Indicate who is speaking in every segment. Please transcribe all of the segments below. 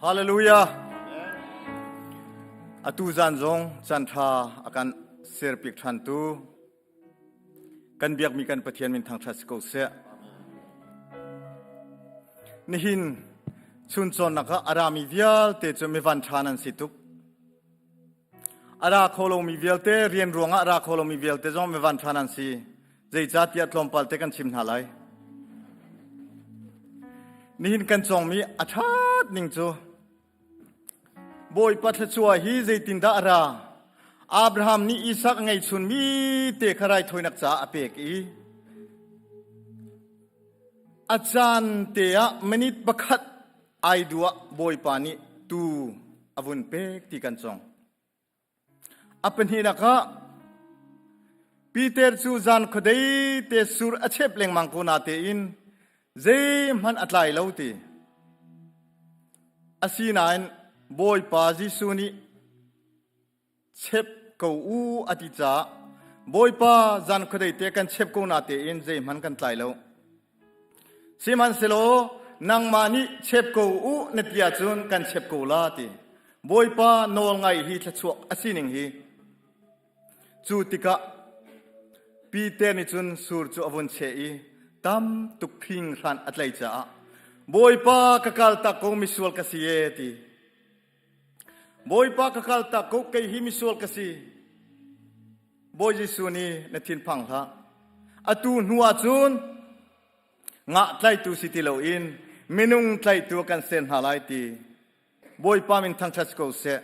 Speaker 1: Hallelujah. Atu zan zong caan ṭha a kan serpiak ṭhan tu kan biakmi kan Pathian min thangṭhat si ko seh. Nihin chun cawnnak ah a rami vialte cu mivan ṭha nan si tuk. A ra kho lomi vialte rian ruangah a ra kho lomi vialte zong mivan ṭha nan si. Zeicahtiah tlawmpal te kan chim hna lai. Nihin kan cawngmi a ṭhat ning cu Bawipa thluachuah hi zeitindah a ra? Abraham nih Isak a ngeihchunmi te kha raithawinak caah a pek i a caan te ah minute pakhat ai duah Bawipa nih tuu a vun pek ti kan cawng. A pahnihnak ah Peter cu zan khuadei te sur a chep lengmang ko na tein zeihmanh a tlai lo ti. Asinain Bawipa Jesuh nih chep ko u a ti caah Bawipa zan khuadei te kan chep ko na tein zeihmanh kan tlai lo. Sihmanhsehlaw nangmah nih chep ko u na ti ahcun kan chep ko la ti. Bawipa nawl ngai hi thluachuah a sining hi. Cu tikah Peter nih cun sur cu a vun cheh i tam tuk phing hran a tlai caah Bawipa ka kal tak ko misual ka si e ti. Bawipa ka kal tak ko kei hi misual ka si. Bawi Jesuh nih na thinphang hlah. Atu hnu ah cun nga tlaitu si ti loin minung tlaitu kan ser hna lai ti. Bawipa min thangṭhat si ko seh.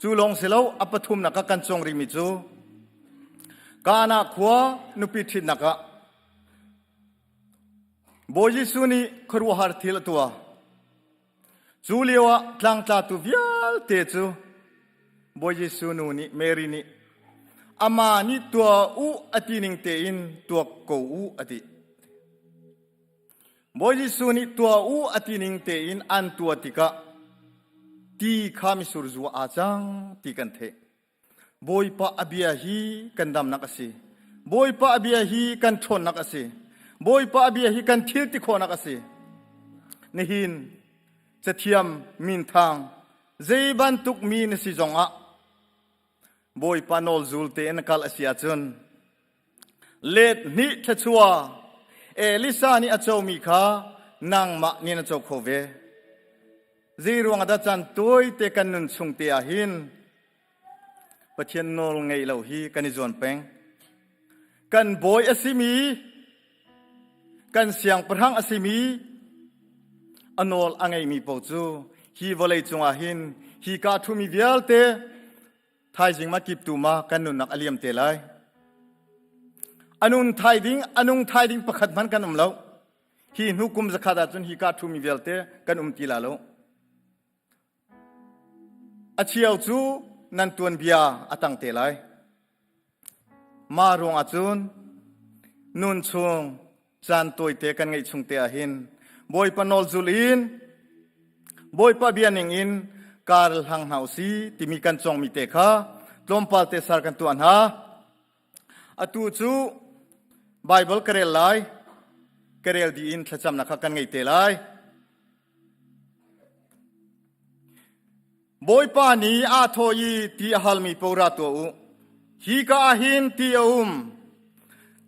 Speaker 1: Cu lawng si lo a pathumnak ah kan cawng rihmi cu Kana khua nupi ṭhitnak ah Bawi Jesuh nih khuaruahhar thil a tuah. Cu lioah tlangtlatu vialte cu Bawi Jesuh nu nih Mary nih amah nih tuah u a ti ning tein tuak ko u a ti. Bawi Jesuh nih tuah u a ti ning tein an tuah tikah ti kha mitsur zu aa cang ti kan theih. Bawipa a bia hi kan damnak a si. Bawipa a bia hi kan ṭhawnnak a si. Bawipa a bia hi kan thil ti khawhnak a si. Nihin cathiam minthang zei bantuk mi na si zongah Bawipa nawl zul tein na kal a si ahcun let hnih thluachuah Elisa nih a comi kha nangmah nih na co kho ve. Zei ruangah dah caan tawite kan nun chung te ah hin Pathian nawl ngei lo hi kan i zuan peng. Kan bawi a simi, kan siangpahrang a simi, a nawl a ngeimi paoh cu hi vawlei cungah hin hi ka ṭhumi vialte thaizing ma kiptu ma kan nunnak a liam te lai. A nun thai ding, a nung thai ding pakhat hmanh kan um lo. Hi hnu kum zakhat ahcun hi ka ṭhumi vialte kan um ti la lo. A cheu cu nan tuanbia a tang te lai. Mah ruangah cun nun chung caan tawite kan ngeih chung te ah hin Bawipa nawl zul in Bawipa bia ning in kar hlang hna usi timi kan cawngmi te kha tlawmpal te sar kan tuah hna. Atu cu Baibal ka rel lai. Ka rel dih in thlacamnak kha kan ngei te lai. Bawipa nih aa thawh i ti a halmi paoh ra tuah u. Hi ka ah hin ti a um.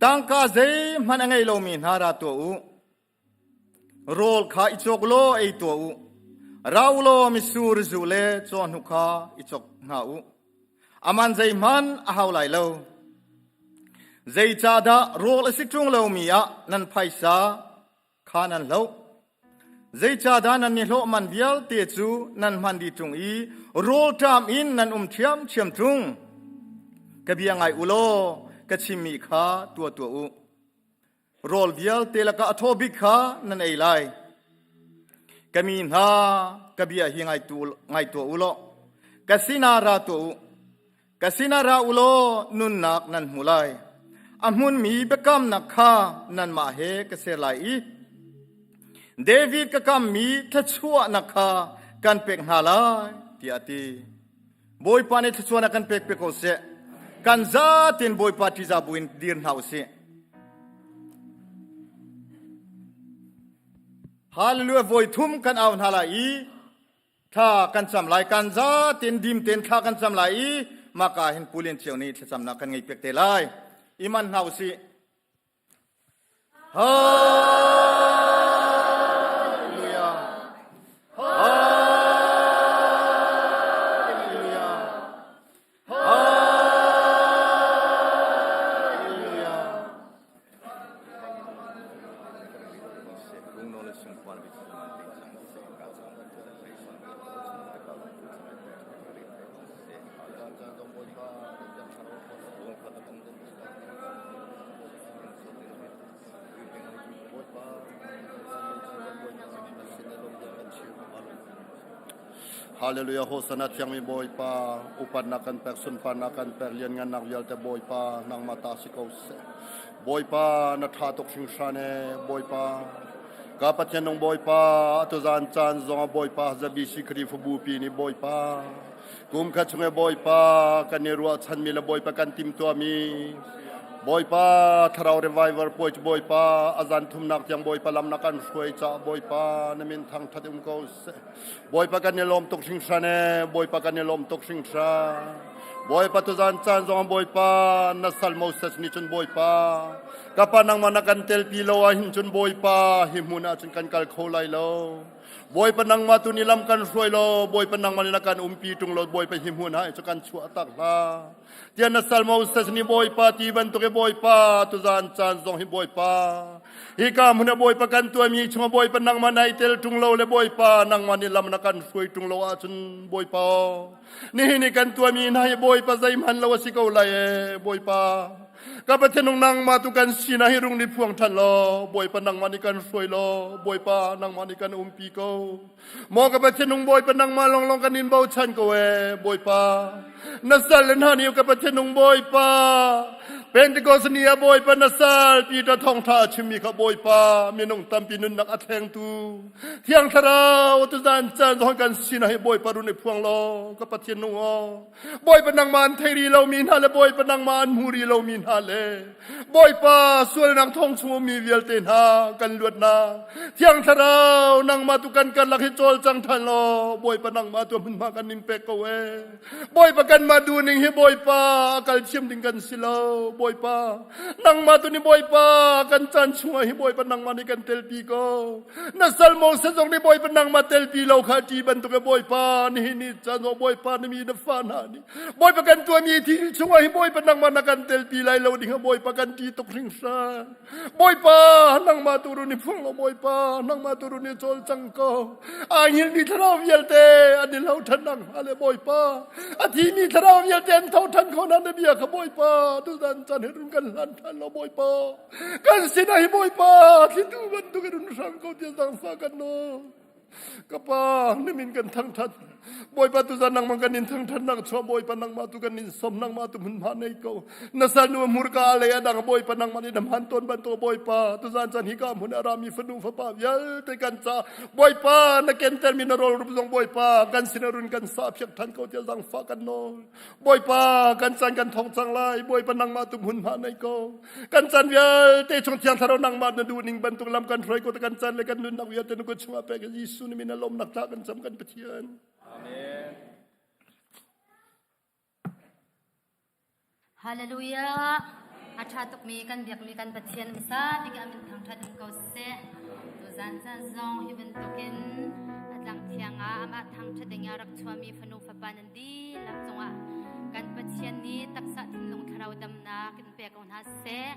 Speaker 1: Tangka zeihmanh a ngei lomi hna ra tuah u. Rawl kha i cawk law ei tuah u. Ra u law mitsur zu le cawhnuk kha i cawk hna u. Aman zeihmanh a hau lai lo. Zeicahdah rawl a si ṭung lomi ah nan phaisa kha nan hloh? Zeicahdah nan nihlawh man vialte cu nan hman dih ṭung i rawlṭam in nan um ṭhiamṭhiam ṭung? Ka bia ngai u law ka chimmi kha tuah tuah u. Rawl vialte lakah a thaw bik kha nan ei lai. Ka mi hna, ka bia hi ngai tuah u law ka sinah ra tuah u. Ka sinah ra u law nunnak nan hmu lai. A hmunmi biakamnak kha nanmah he ka ser lai i David ka kammi thluachuahnak kha kan pek hna lai, tiah a ti. Bawipa nih thluachuahnak kan pek piak ko seh. Kan zatin Bawipa ṭihzah buin dir hna u sih. Hallelujah voi thum kan au hna lai i thla kan cam lai kan za ten dim ten thla kan cam lai i maka hin pulin cio nih thlacamnak kan ngei piak te lai iman hna usih Hallelujah Hallelujah Hallelujah
Speaker 2: Hallelujah Hosanna thiangmi Bawipa upatnak kan pek sunparnak kan pek lianngannak vialte Bawipa nangmah ta si ko seh Bawipa na tha tuk hringhran e Bawipa ka Pathian nung Bawipa atu zan caan zong ah Bawipa ZBC Khrihfabu pi nih Bawipa Kum khat chung e Bawipa kan i ruahchanmi le Bawipa kan timtuahmi Bawipa thlarau revival puai cu Bawipa a zan thumnak tiang Bawipa lam na kan hruai caah Bawipa na min thangthat um ko seh. Bawipa kan i lawm tuk hringhran e Bawipa kan i lawm tuk hringhran. Bawipa tuzan caan zong Bawipa na sal Moses nih cun Bawipa ka pa nangmah na kan telpi lo ah hin cun Bawipa hi hmun ah cun kan kal kho lai lo. Bawipa nangmah tu nih lam kan hruai law Bawipa nangmah nih na kan umpi ṭung law Bawipa hi hmun ah cu kan chuah tak hlah. Tiah na sal Moses nih Bawipa ti bantuk i Bawipa tuzan caan zong hi Bawipa hi ka hmun ah Bawipa kan tuahmi chungah Bawipa nangmah nai tel ṭung lo le Bawipa nangmah nih lam na kan hruai ṭung lo ahcun Bawipa nihin i kan tuahmi hna hi Bawipa zeihmanh lo a si ko lai ee Bawipa Ka Pathian nung nangmah tu kan sinah hi rung ni phuang ṭhan law Bawipa nangmah nih kan hruai law Bawipa nangmah nih kan umpi ko. Maw ka Pathian nung Bawipa nangmah lawnglawng kan in bochan ko ee Bawipa. Na sal le hna nih ka Pathian nung Bawipa Pentecost ni ah Bawipa na sal Peter thawngṭha a chimmi kha Bawipa minung tampi nunnak a thlengtu Thiang Thlarau tuzan caan zong kan sinah hi Bawipa run i phuang law ka Pathian nung aw Bawipa nangmah an thei rih lomi hna le Bawipa nangmah an hmu rih lomi hna le Bawipa sualnak thong chung ummi vialte hna kan luatnak Thiang Thlarau nangmah tu kan karlak hi cawlcang ṭhan law Bawipa nangmah tu hmunhma kan in pek ko ee Bawipa kanmah duhning hi Bawipa a kal thiam ding kan si lo Bawipa nangmah tu nih Bawipa kan caan chungah hi Bawipa nangmah nih kan telpi ko Na sal Moses zong nih Bawipa nangmah telpi lo kha ṭi bantuk e Bawipa nihin ni caan zong Bawipa na mi na fa hna nih Bawipa kan tuahmi thil chungah hi Bawipa nangmah na kan telpi lai lo ding Bawipa kan ṭi tuk hringhran Bawipa nangmah tu run i phung lo Bawipa nangmah tu run i cawlcang ko aa hngilmi thlarau vialte an i lo ṭhan nakhnga le Bawipa a thimi thlarau vialte an tho ṭhan kho na na bia kha Bawipa tuzan caan hi run kan hlan ṭhan lo Bawipa Kan sinah hi Bawipa thlitu bantuk in run hrang ko tiah zaangfah kan nawl. Ka pa, na min kan thangṭhat. Bawipa tuzan nangmah kan in thangṭhatnak chuah Bawipa nangmah tu kan in som nangmah tu hmunhma nei ko. Na salnu hmurka lei a dang Bawipa nangmah nih na hman tawn bantuk Bawipa tuzan caan hi ka hmun a rami fanu fapa vialte kan ca Bawipa na kentermi na rawl rup zong Bawipa kan sin run kan sa phiak than ko tiah zaangfah kan nawl. Bawipa kan caan kan thong cang lai Bawipa nangmah tu hmunhma nei ko. Kan caan vialte chung thiang thlarau nangmah na duh ning bantuk lam kan hruai ko kan caan le kan nunnak vialte na kut chungah pek Jesuh nih min a lawmnak tla kan cam kan Pathian.
Speaker 1: Amen.
Speaker 3: Hallelujah. A ṭha tukmi kan biakmi kan Pathian hmasa bik ah min thangṭhat um ko seh. Tuzan caan zong hi bantukin a tlang thiang ah amah thangṭhat ding ah rak chuahmi fanu fapa nan dihlak cungah kan Pathian nih taksa thinlung thlarau damnak in pe ko hna seh.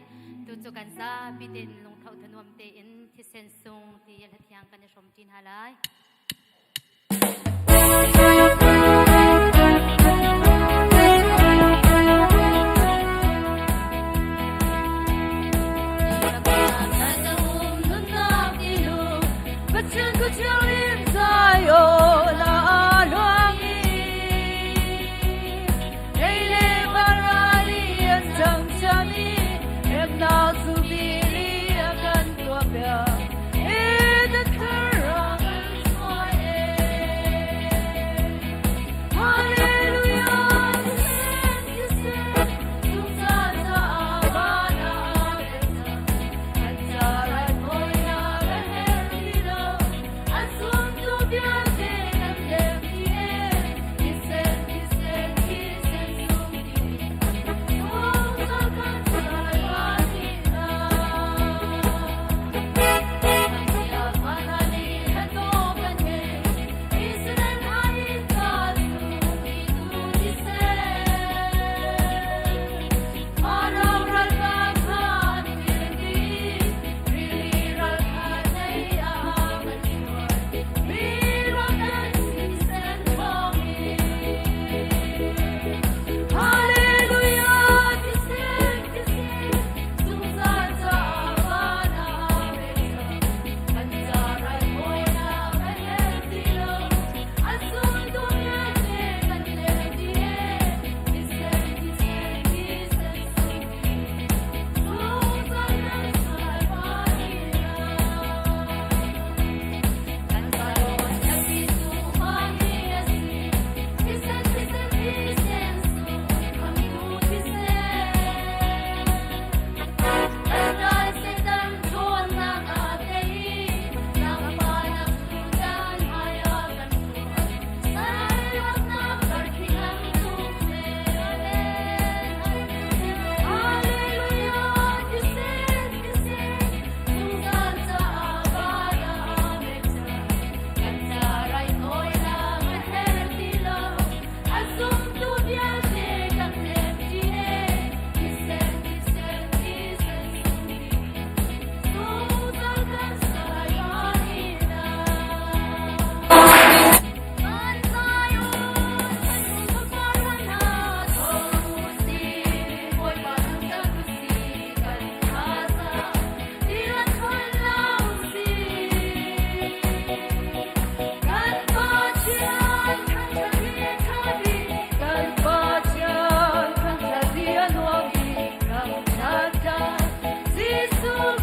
Speaker 3: Tu cu kan zapi tein lungtho thanuam tein thisen sung ti hla thiang kan i hrawm ṭi hna lai.
Speaker 4: Pathian ku thianghlim zai aw la luang i Hei le varali an cang ciami Emnak zu bili a kan tuah piak Eden thar ah kan suai e Hallelujah thisen thisen zungzal caah van ah kan cang Kan ca raithawinak a herh ti lo.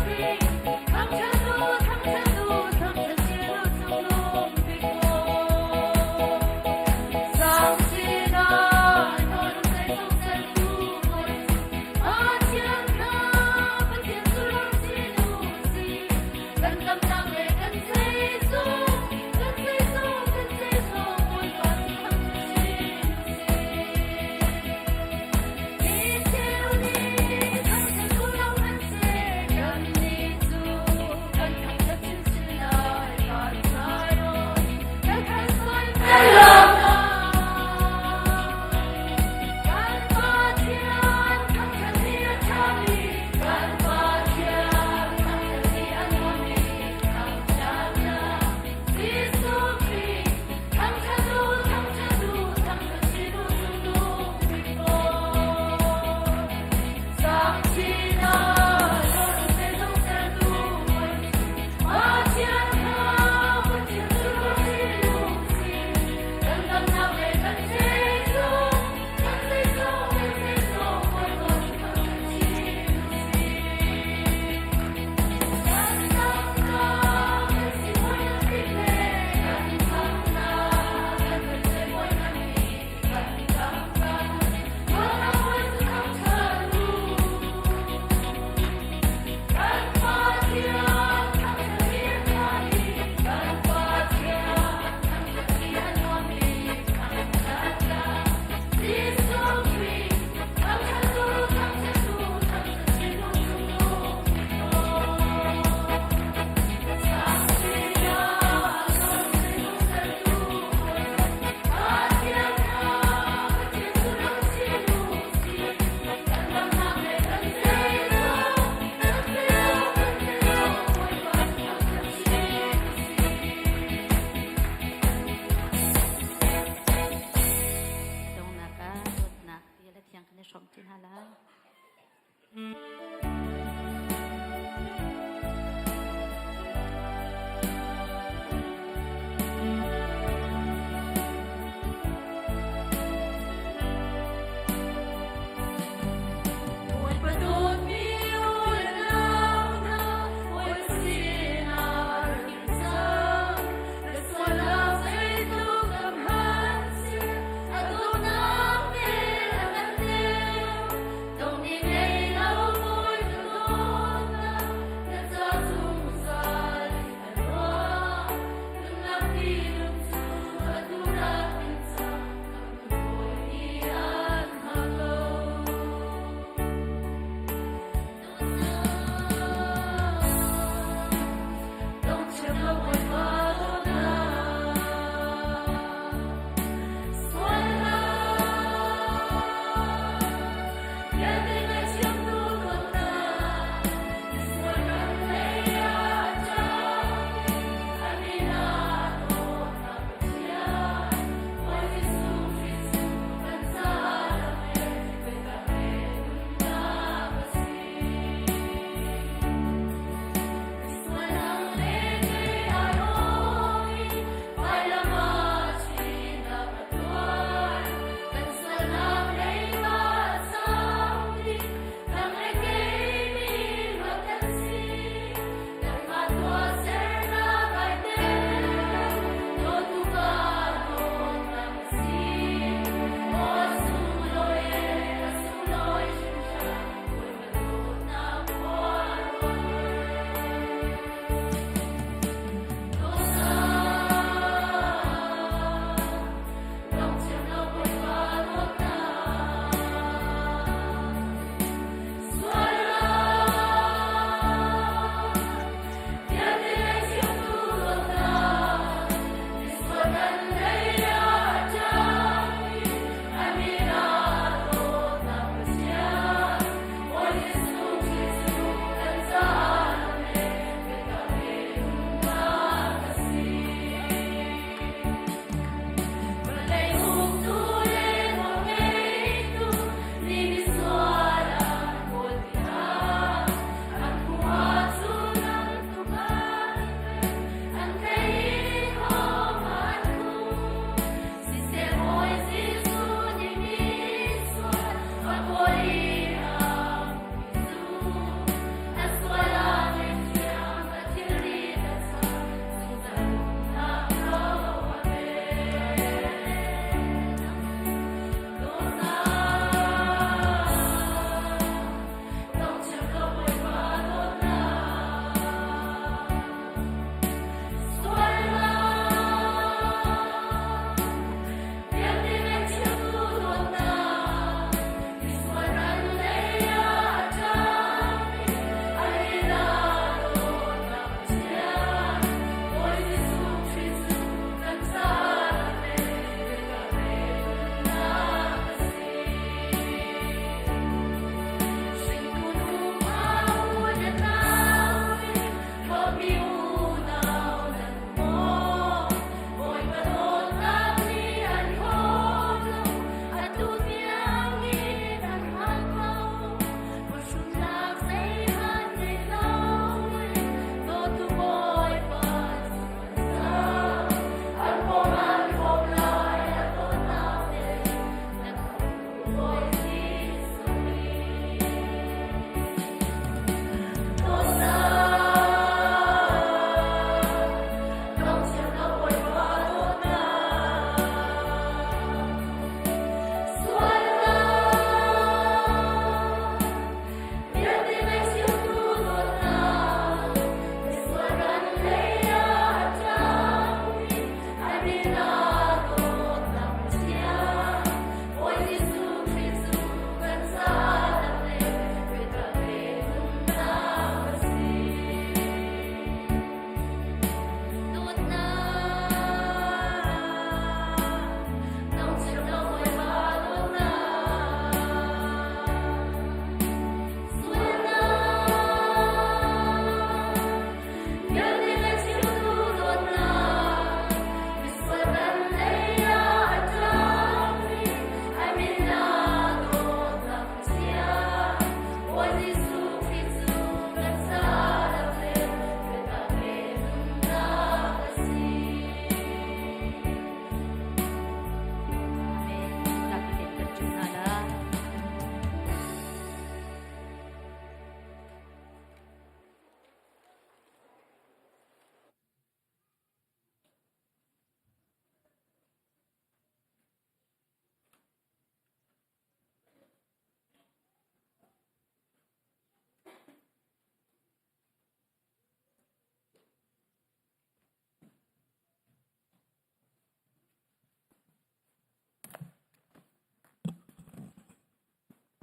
Speaker 4: Khrih thangṭhat u, thangṭhat u, thangṭhat chin u cungnung bik Bawi. Sang sinah nawl zeizong sertu Bawi cu Pathian kha Pathian cu ram chin u sih. Kan damnak le kan zeizong, kan zeizong, kan zeizong Bawipa cu thangṭhat chin u sih. Mi cheu nih thangṭhat u lo hmanhseh kannih cu.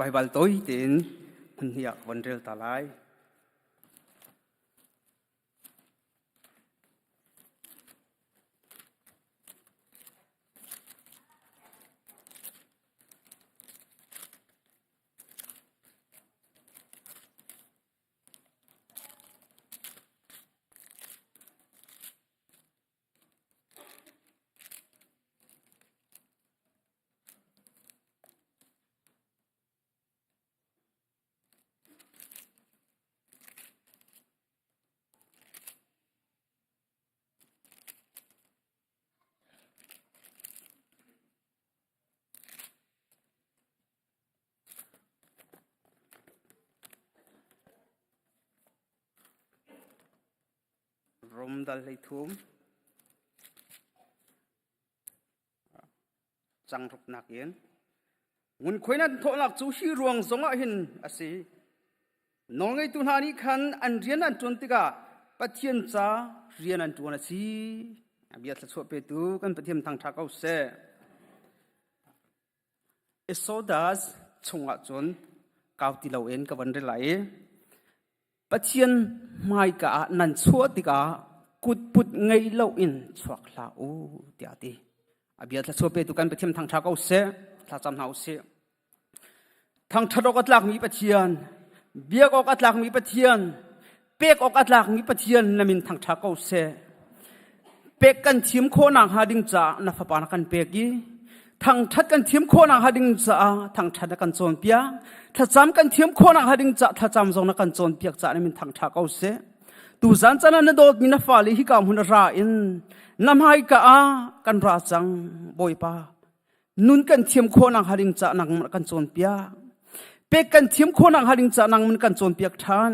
Speaker 5: Baibal tawi tein hmun hnih ah ka von rel ta lai. Rom dal 13 cang ruknak in ngunkhuai nan thawhnak cu hi ruang zongah hin a si. Nawlngeitu hna nih khan an rian an ṭuan tikah Pathian ca rian an ṭuan a si. Bia thluachuah petu kan Pathian thangṭha ko seh. Exodus chungah cun kau ti loin ka von rel lai i Pathian hmaika ah nan chuah tikah kutput ngei loin chuak hlah u tiah a ti. A bia thluachuah petu kan Pathian thangṭha ko seh. Thlacam hna u sih. Thangṭhat awk a tlakmi Pathian, biak awk a tlakmi Pathian, pek awk a tlakmi Pathian na min thangṭha ko seh. Pek kan thiam khawhnak hnga ding caah na fapa na kan pek i thangṭhat kan thiam khawhnak hnga ding caah thangṭhat na kan cawnpiak. Thlacam kan thiam khawhnak hnga ding caah thlacam zong na kan cawnpiak caah na min thangṭha ko seh. Tuzan caan ah na dawtmi na fale hika hmun a ra in na hmaika ah kan ra cang, Bawipa. Nun kan thiam khawhnak hnga ding caah nangmah kan cawnpiak. Pek kan thiam khawhnak hnga ding caah nangmah kan cawnpiak ṭhan.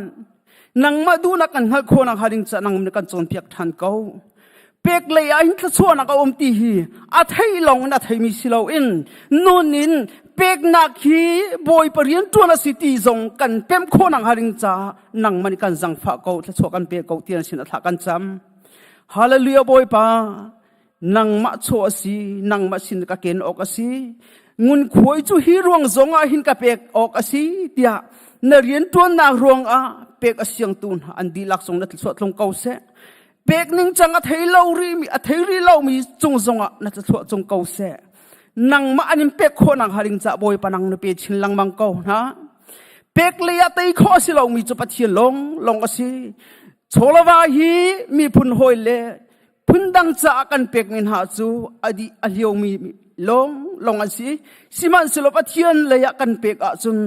Speaker 5: Nangmah duhnak kan hngalh khawhnak hnga ding caah nangmah kan cawnpiak ṭhan ko. Pek lei ah hin thluachuahnak a um ti hi a thei lawng in a theimi si loin nun in peknak hi Bawipa rian ṭuan a si ti zong kan pemh khawhnak hnga ding caah nangmah nih kan zangfah ko, thluachuah kan pe ko ti an sin a thlah kan cam. Hallelujah Bawipa, nangmah chaw a si nangmah sin ka ken awk a si ngunkhuai cu hi ruang zong ah hin ka pek awk a si tiah na rian ṭuannak ruang ah pek a siangtu hna an dihlak zong na thluachuah tlung ko seh pek ning cang a thei lo rih mi a thei rih lo mi cung zong ah na thluachuah cung ko seh nangmah an in pek khawhnak hnga ding ca Bawipa nang na pe chin lengmang ko hna pek lei ah tei khawh a si lomi cu Pathian lawng lawng a si chawlava hi miphun hawi le Phundang caah kan pekmi hna cu a dih a hliomi lawng lawng an si. Sihmanhsehlaw Pathian lei ah kan pek ahcun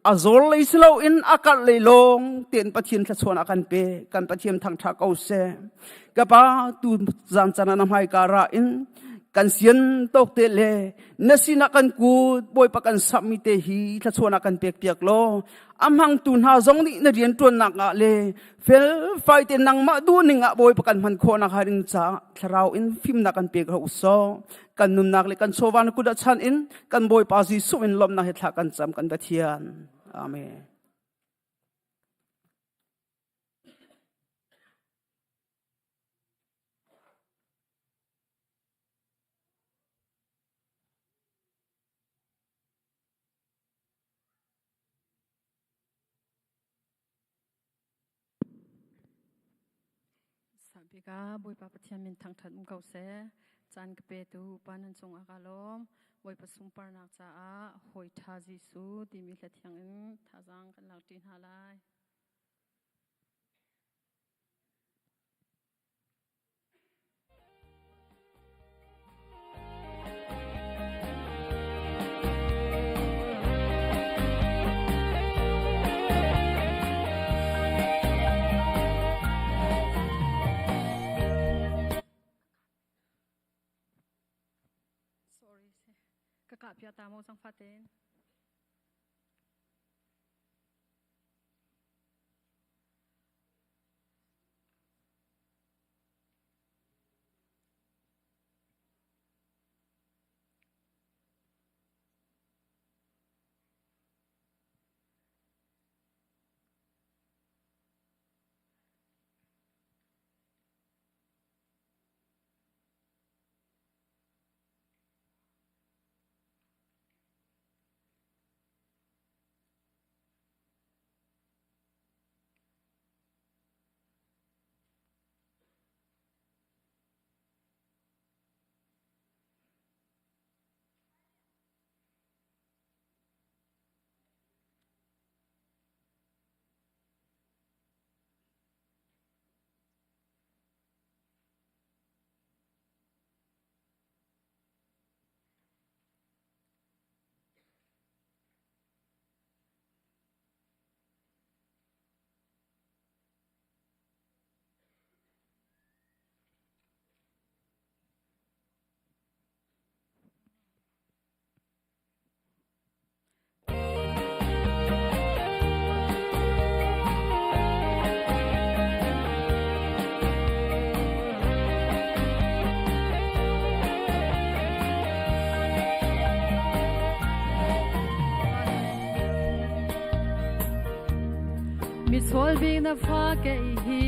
Speaker 5: a zawl lei si loin a karh lei lawng tein Pathian thluachuah a kan pek. Kan Pathian thangṭha ko seh. Ka pa tu zan caan ah na hmaika ra in kan sian tawk te le na sinah kan kut Bawipa kan samhmi te hi thluachuahnak kan pek piak law a hmangtu hna zong nih na rianṭuannak ah le felfai te nangmah duhning ah Bawipa kan hman khawhnak hnga ding caah thlarau in fimnak kan pe ko usawh kan nunnak le kan chawva na kut ah chan in kan Bawipa Jesuh in lawmhnak he thla kan cam kan Pathian amen.
Speaker 6: Sabika Bawipa Pathian min thangṭhat um ko seh. Caan ka petu pa nan cungah ka lawm. Bawipa sunparnak caah hawi ṭha Jesuh timi hla thiang in thazaang kan lakṭi hna lai. Sorry. Ka kah pia ta mo sang faten.
Speaker 4: Misual bik na fa kei hi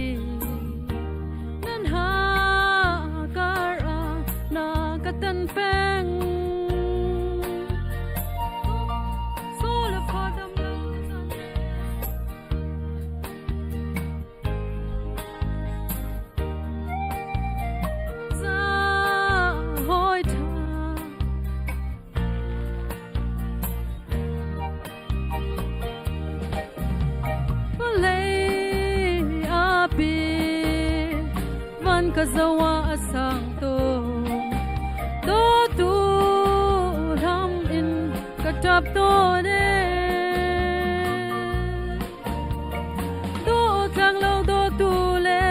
Speaker 4: nan ha kar ah na ka tan peng. Soul of God, I'm Vawlei api van ka zoa a sang to do tu lam in ka tap to ne do tlang lo do tu le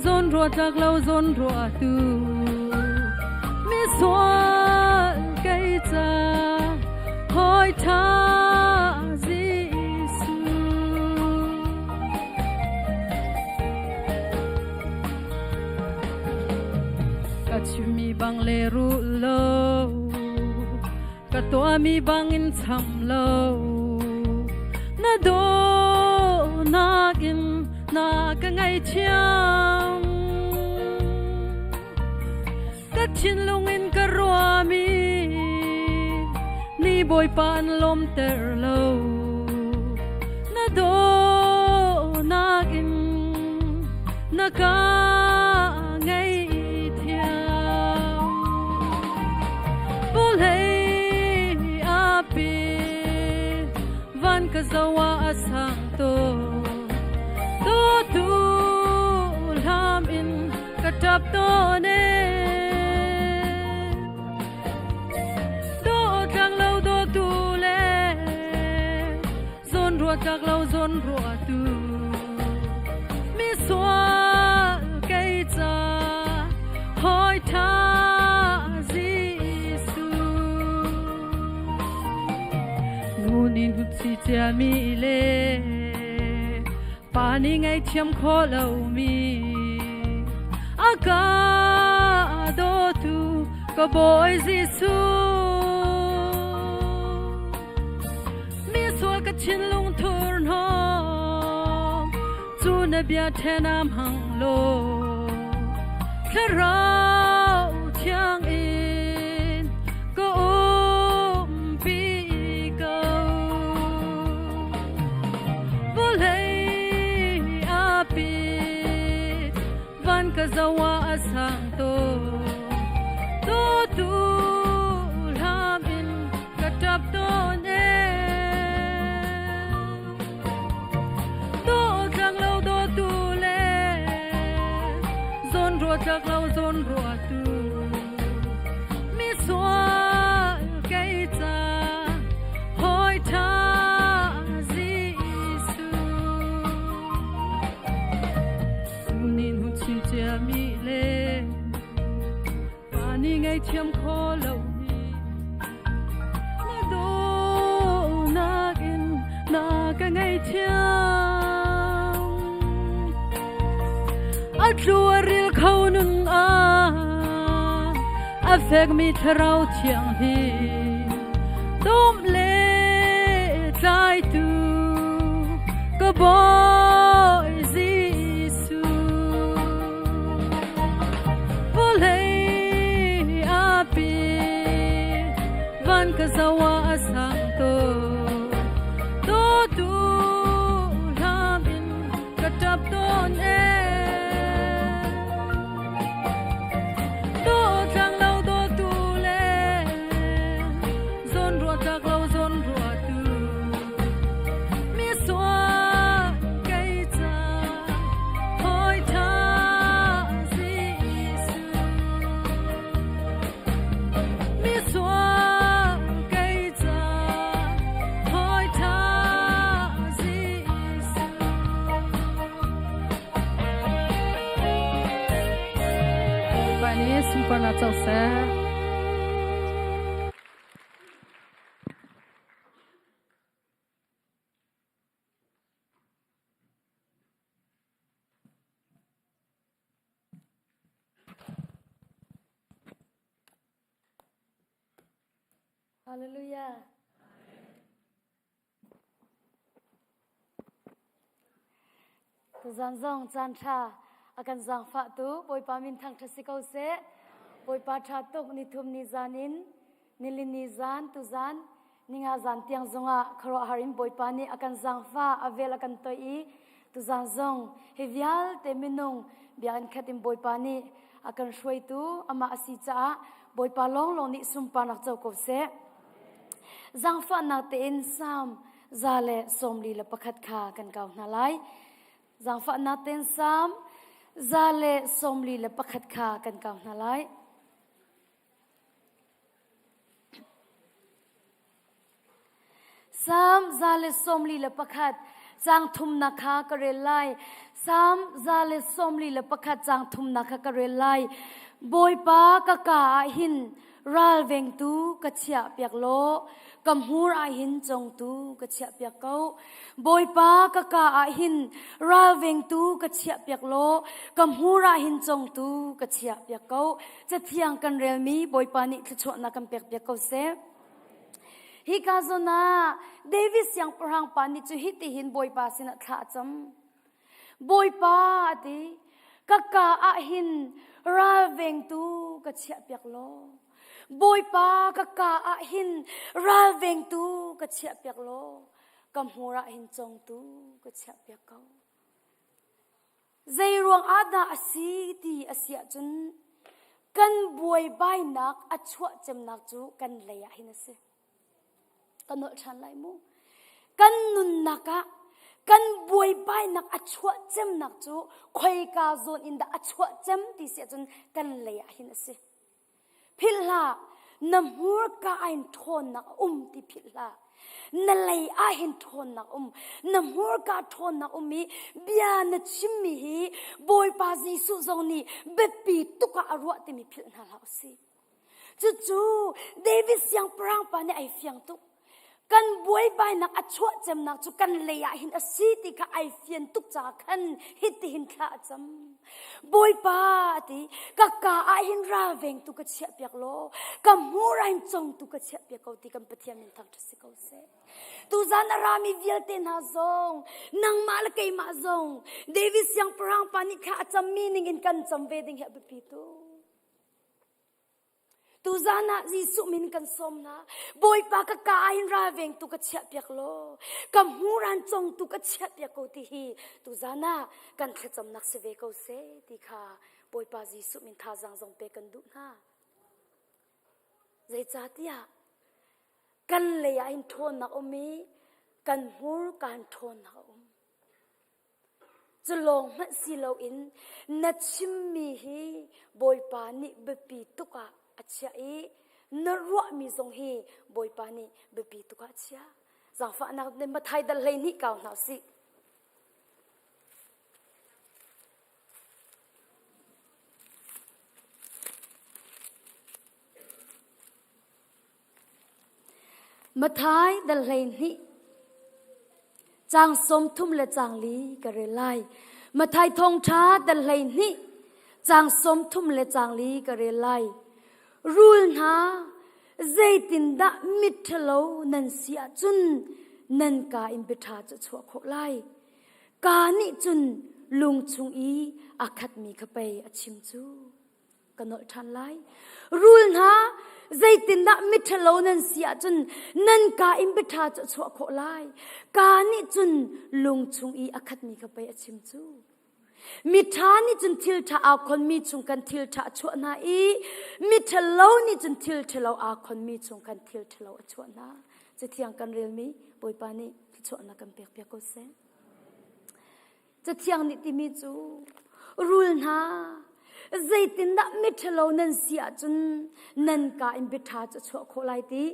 Speaker 4: zon rua tlak lo zon rua tu mi sual kei ca hoi tha Jesuh ka chimmi bang le ru lo Ka tuahmi bangin cham lo na dawtnak in na ka ngaihthiam. Ka thinlung in ka ruahmi ni Bawipa an lawmter lo. Na dawtnak in na ka ngaihthiam. Vawlei api van ka zoh ah a sang to to tu hlam in ka ṭap tawn e do tlang lo do tu le zawn ruah tlak lo zawn ruah tu mi sual kei ca hawi ṭha Jesuh nu nih hnut si ciami le pa nih ngaihthiam khawh lomi a ka dawtu ka Bawi Jesuh Mi sual ka thinlung thurhnawm cu na bia ṭhen am hang law thlarau thiang in ka umpi ko vawlei api van ka zoh ah a sang to to tu hlam in ka ṭap tawn e do tlak lo do tu le zawn ruah tlak lo zawn ruah tu mi sual kei ca hawi ṭha Jesuh Tunin hun chim ciami le pa nih ngaihthiam kho lo mi na dawtnak in na ka ngaihthiam. A tlu a ril kho nun ah a fekmi thlarau thianghlim dawm le tlaitu ka Bawi Jesuh. Vawlei api van ka zoh ah a sang to dawtu hlam in ka ṭap tawn e Dawtlang lo dawtu le zawn ruah tlak lo zawn ruahtu mi sual kei ca hawi ṭha Jesuh mi sual kei ca hawi ṭha Jesuh
Speaker 6: Bawipa nih sunparnak co seh.
Speaker 7: Hallelujah. Tuzan zong caan ṭha a kan zaangfahtu Bawipa min thangṭhat si ko seh. Bawipa ṭha tuk nithum ni zan in nilini zan tuzan ninga zan tiang zongah khuaruahhar in Bawipa nih a kan zaangfah a vel a kan toih i tuzan zong hi vialte minung biakinn khat in Bawipa nih a kan hruaitu amah a si caah Bawipa lawnglawng nih sunparnak co ko seh. Zaangfahnak tein Salm 141 kha kan kau hna lai. Zaangfahnak tein Salm 141 kha kan kau hna lai. Salm 141 caang thumnak kha ka rel lai. Salm 141 caang thumnak kha ka rel lai. Bawipa ka ka ah hin ralvengtu ka chiah piak law ka hmur ah hin congtu ka chiah piak ko. Bawipa ka ka ah hin ralvengtu ka chiah piak law ka hmur ah hin congtu ka chiah piak ko. Cathiang kan relmi Bawipa nih thluachuahnak kan pek piak ko seh. Hika zawn ah David siangpahrang pa nih cu hitihin Bawipa sinah thla a cam. Bawipa a ti, ka ka ah hin ralvengtu ka chiahpiak law. Bawipa ka ka ah hin ralvengtu ka chiahpiak law. Ka hmur ah hin congtu ka chiahpiak ko. Zei ruang ah dah a si ti a si ahcun kan buaibainak a chuah cemnak cu kan lei ah hin a si. Ka nolh ṭhan lai mu. Kan nunnak ah kan buaibainak a chuah cemnak cu khoika zawn in dah a chuah cem ti si ahcun kan lei ah hin a si. Philh hlah, na hmurka ah hin ṭhawnnak a um ti philh hlah. Na lei ah hin ṭhawnnak um. Na hmurka ṭhawnnak um i bia na chimmi hi Bawipa Jesuh zong nih biapi tuk ah a ruah timi philh hna hlah usih. Cucu David siangpahrang pa nih ai fiang tuk. Kan buaibainak a chuah cemnak cu kan lei ah hin a si ti kha ai fian tuk caah khan hitihin thla a cam. Bawipa a ti, ka ka ah hin ralvengtu ka chiahpiak law, ka hmur ah hin congtu ka chiahpiak ko ti kan Pathian min thangṭhat si ko seh. Tuzan a rami vialte hna zong, nangmah le keimah zong, David siangpahrang pa nih thla a cammi ning in kan cam ve ding hi a biapi tuk. Tuzan ah Jesuh min kan sawm hna. Bawipa ka ka ah hin ralvengtu ka chiahpiak law, ka hmuran congtu ka chiahpiak ko ti hi tuzan ah kan thlacamnak si ve ko seh ti kha Bawipa Jesuh min thazaang zong pe kan duh hna. Zeicahtiah kan lei ah hin ṭhawnnak um i kan hmur kan ṭhawnnak a um. Cu lawng hmanh si loin na chimmi hi Bawipa nih biapi tuk ah a chiah i na ruahmi zong hi Bawipa nih biapi tuk ah a chiah. Zaangfahnak nih Mathai dal 12 kau hna usih. Mathai dal 12 caang 30 le caang li ka rel lai. Mathai thawngṭha dal 12 caang 30 le caang li ka rel lai. Rul hna zeitindah mitṭhalo nan si ahcun nan kaa in biaṭha cu a chuah khawh lai. Kaa nih cun lung chung i a khatmi kha pei a chim cu. ka nolh ṭhan lai. Rul hna, zeitindah miṭhalo nan si ahcun nan kaa in biaṭha cu a chuah khawh lai. Kaa nih cun lung chung i a khatmi kha pei a chim cu. Miṭha nih cun thil ṭha aa khonmi chung khan thil ṭha a chuah hna i miṭhalo nih cun thil ṭhalo aa khonmi chung khan thil ṭhalo a chuah hna. Cathiang kan relmi Bawipa nih thluachuahnak kan pekpiak ko seh. Cathiang nih timi cu rul hna zeitindah miṭhalo nan si ahcun nan kaa in biaṭha cu a chuah khawh lai ti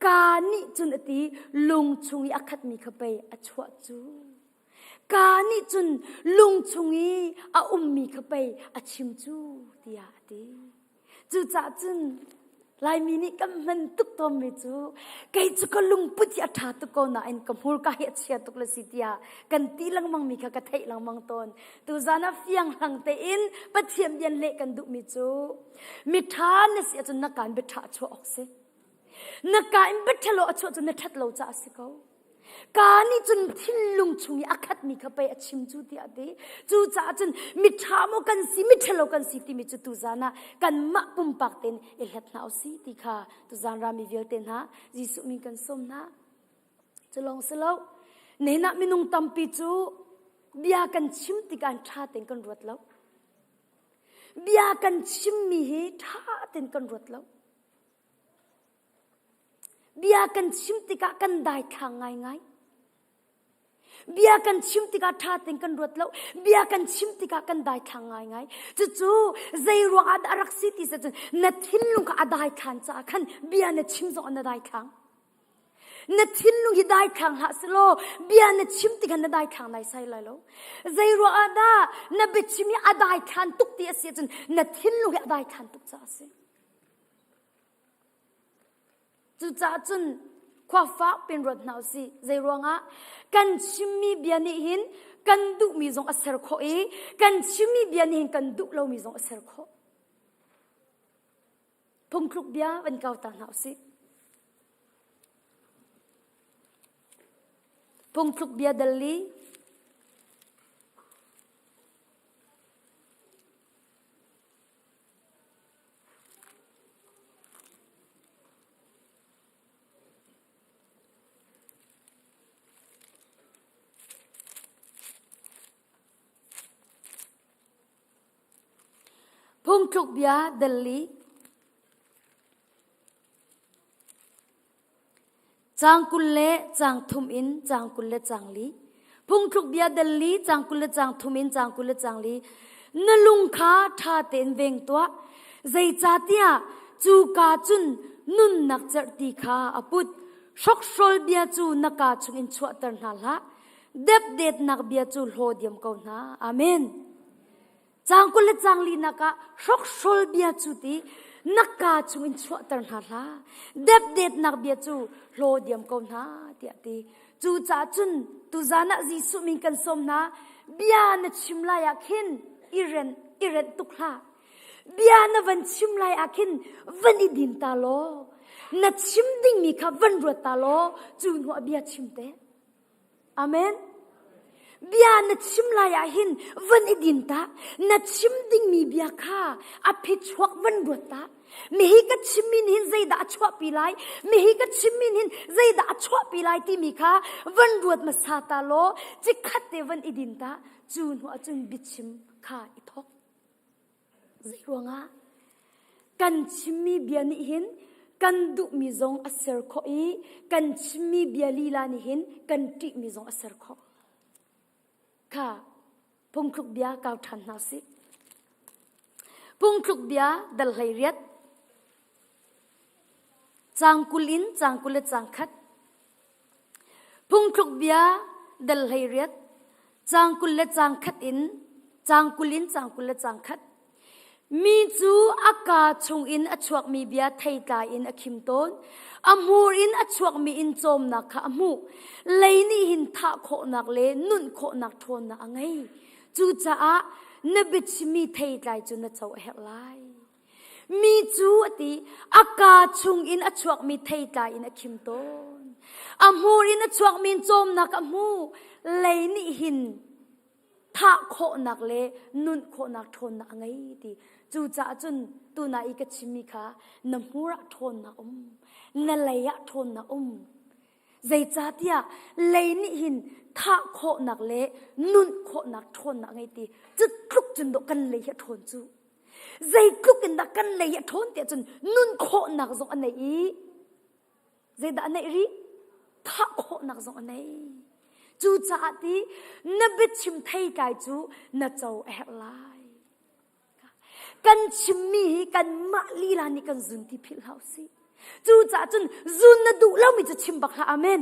Speaker 7: kaa nih cun a ti lung chung i a khatmi kha pei a chuah cu kaa nih cun lung chung i a ummi kha pei a chim cu tiah a ti. Cucaah cun Laimi nih kan hman tuk tawnmi cu kei cu ka lungput hi a ṭha tuk ko nain ka hmurka hi a chia tuk le si tiah kan ti lengmangmi kha ka theih lengmang tawn. Tuzan ah fianghlang tein Pathian bian leh kan duhmi cu miṭha na si ahcun na kaan biaṭha a chuah awk si. Na kaa in biaṭhalo a chuah cu na ṭhat lo caah a si ko. Ka nih cun thinlung chung i a khatmi kha pei a chim cu tiah a ti. Cucaah cun miṭha maw kan si, miṭhalo kan si timi cu tuzan ah kanmah pumpak tein i hlat hna usih ti kha tuzan rami vialte hna Jesuh min kan sawm hna. Cu lawng si lo, nihin ah minung tampi cu bia kan chim tikah ṭha tein kan ruat lo. Bia kan chimmi hi ṭha tein kan ruat lo. Bia kan chim tikah kan daithlang ngaingai. Bia kan chim tikah ṭha tein kan ruat lo. Bia kan chim tikah kan daithlang ngaingai. Cucu zei ruang ah dah a rak si ti cun na thinlung kha a daithlan caah khan bia na chim zong ah na daithlang. Na thinlung hi daithlang hlah selaw bia na chim tikah na daithlang naisai lai lo. Zei ruang ah dah na biachim hi a daithlan tuk ti a si ahcun na thinlung hi a daithlan tuk caah a si. Cucaah cun khua fak pin ruat hna usih. Zei ruangah kan chimmi bia nih hin kan duhmi zong a ser khawh i kan chimmi bia nih hin kan duh lomi zong a ser khawh. Phungthluk bia van kau ta hna usih. Phungthluk bia dal li Phungthluk bia dal li. Caang 20 le caang thum in caang 24. Phungthluk bia dal li caang 20 le caang thum in caang 20 le caang li. Na lung kha ṭha tein veng tuah. Zeicahtiah cu ka cun nunnak cerhti kha a put. Hrokhrawl bia cu na kaa chungin chuahter hna hlah. Depdetnak bia cu hlaw diam ko hna. Amen. Caang 20 le caang linak ah hrokhrawl bia cu ti na kaa chungin chuahter hna hlah. Depdetnak bia cu hlaw diam ko hna tiah ti. Cucaah cun tuzan ah Jesuh min kan sawm hna bia na chim lai ah khin i renh i renh tuk hlah. Bia na van chim lai ah khin van i din ta law na chim dingmi kha van ruat ta law cu hnu ah bia chim te. Amen. Bia na chim lai ah hin van i din ta. Na chim dingmi bia kha a phichuak van ruat ta. Mihi ka chimmi nih hin zeidah a chuahpi lai? Mihi ka chimmi nih hin zeidah a chuahpi lai timi kha van ruat hmasa ta law cikhat te van i din ta. Cu hnu ah cun biachim kha i thawk. Zeiruangah kan chimmi bia nih hin kan duhmi zong a ser khawh i kan chimmi bia lila nih hin kan ṭihmi zong a ser khawh. Kha phungthluk bia kau ṭhan hna sih. Phungthluk bia dal 18 caang 20 in caang 20 le caang khat Phungthluk bia dal 18 caang 20 le caang khat in caang 20 in caang 20 le caang khat Mi cu a kaa chungin a chuakmi bia theitlai in a khim tawn. A hmur in a chuakmi in cawmnak kha a hmuh. Lei nih hin thah khawhnak le nunh khawhnak ṭhawnnak a ngei. Cucaah na biachimmi theitlai cu na co a herh lai. Mi cu a ti, a kaa chungin a chuakmi theitlai in a khim tawn. A hmur in a chuakmi in cawmnak a hmu. Lei nih hin thah khawhnak le nunh khawhnak ṭhawnnak a ngei ti. Cucaah cun tuna i ka chimmi kha na hmur ah ṭhawnnak um, na lei ah ṭhawnnak um. Zeicahtiah lei nih hin thah khawhnak le nunh khawhnak ṭhawnnak a ngei ti. Cu tluk cun dawh kan lei hi a ṭhawn cu. Zeitluk in dah kan lei a ṭhawn tiah cun nun khawhnak zong a nei i zeidah a neih rih? Thah khawhnak zong a nei. Cucaah ti na biachim theitlai cu na co a herh lai. Kan chimmi hi kanmah lila nih kan zun ti philh hlah usih. Cucaah cun zun na duh lomi cu chim bak hlah. Amen.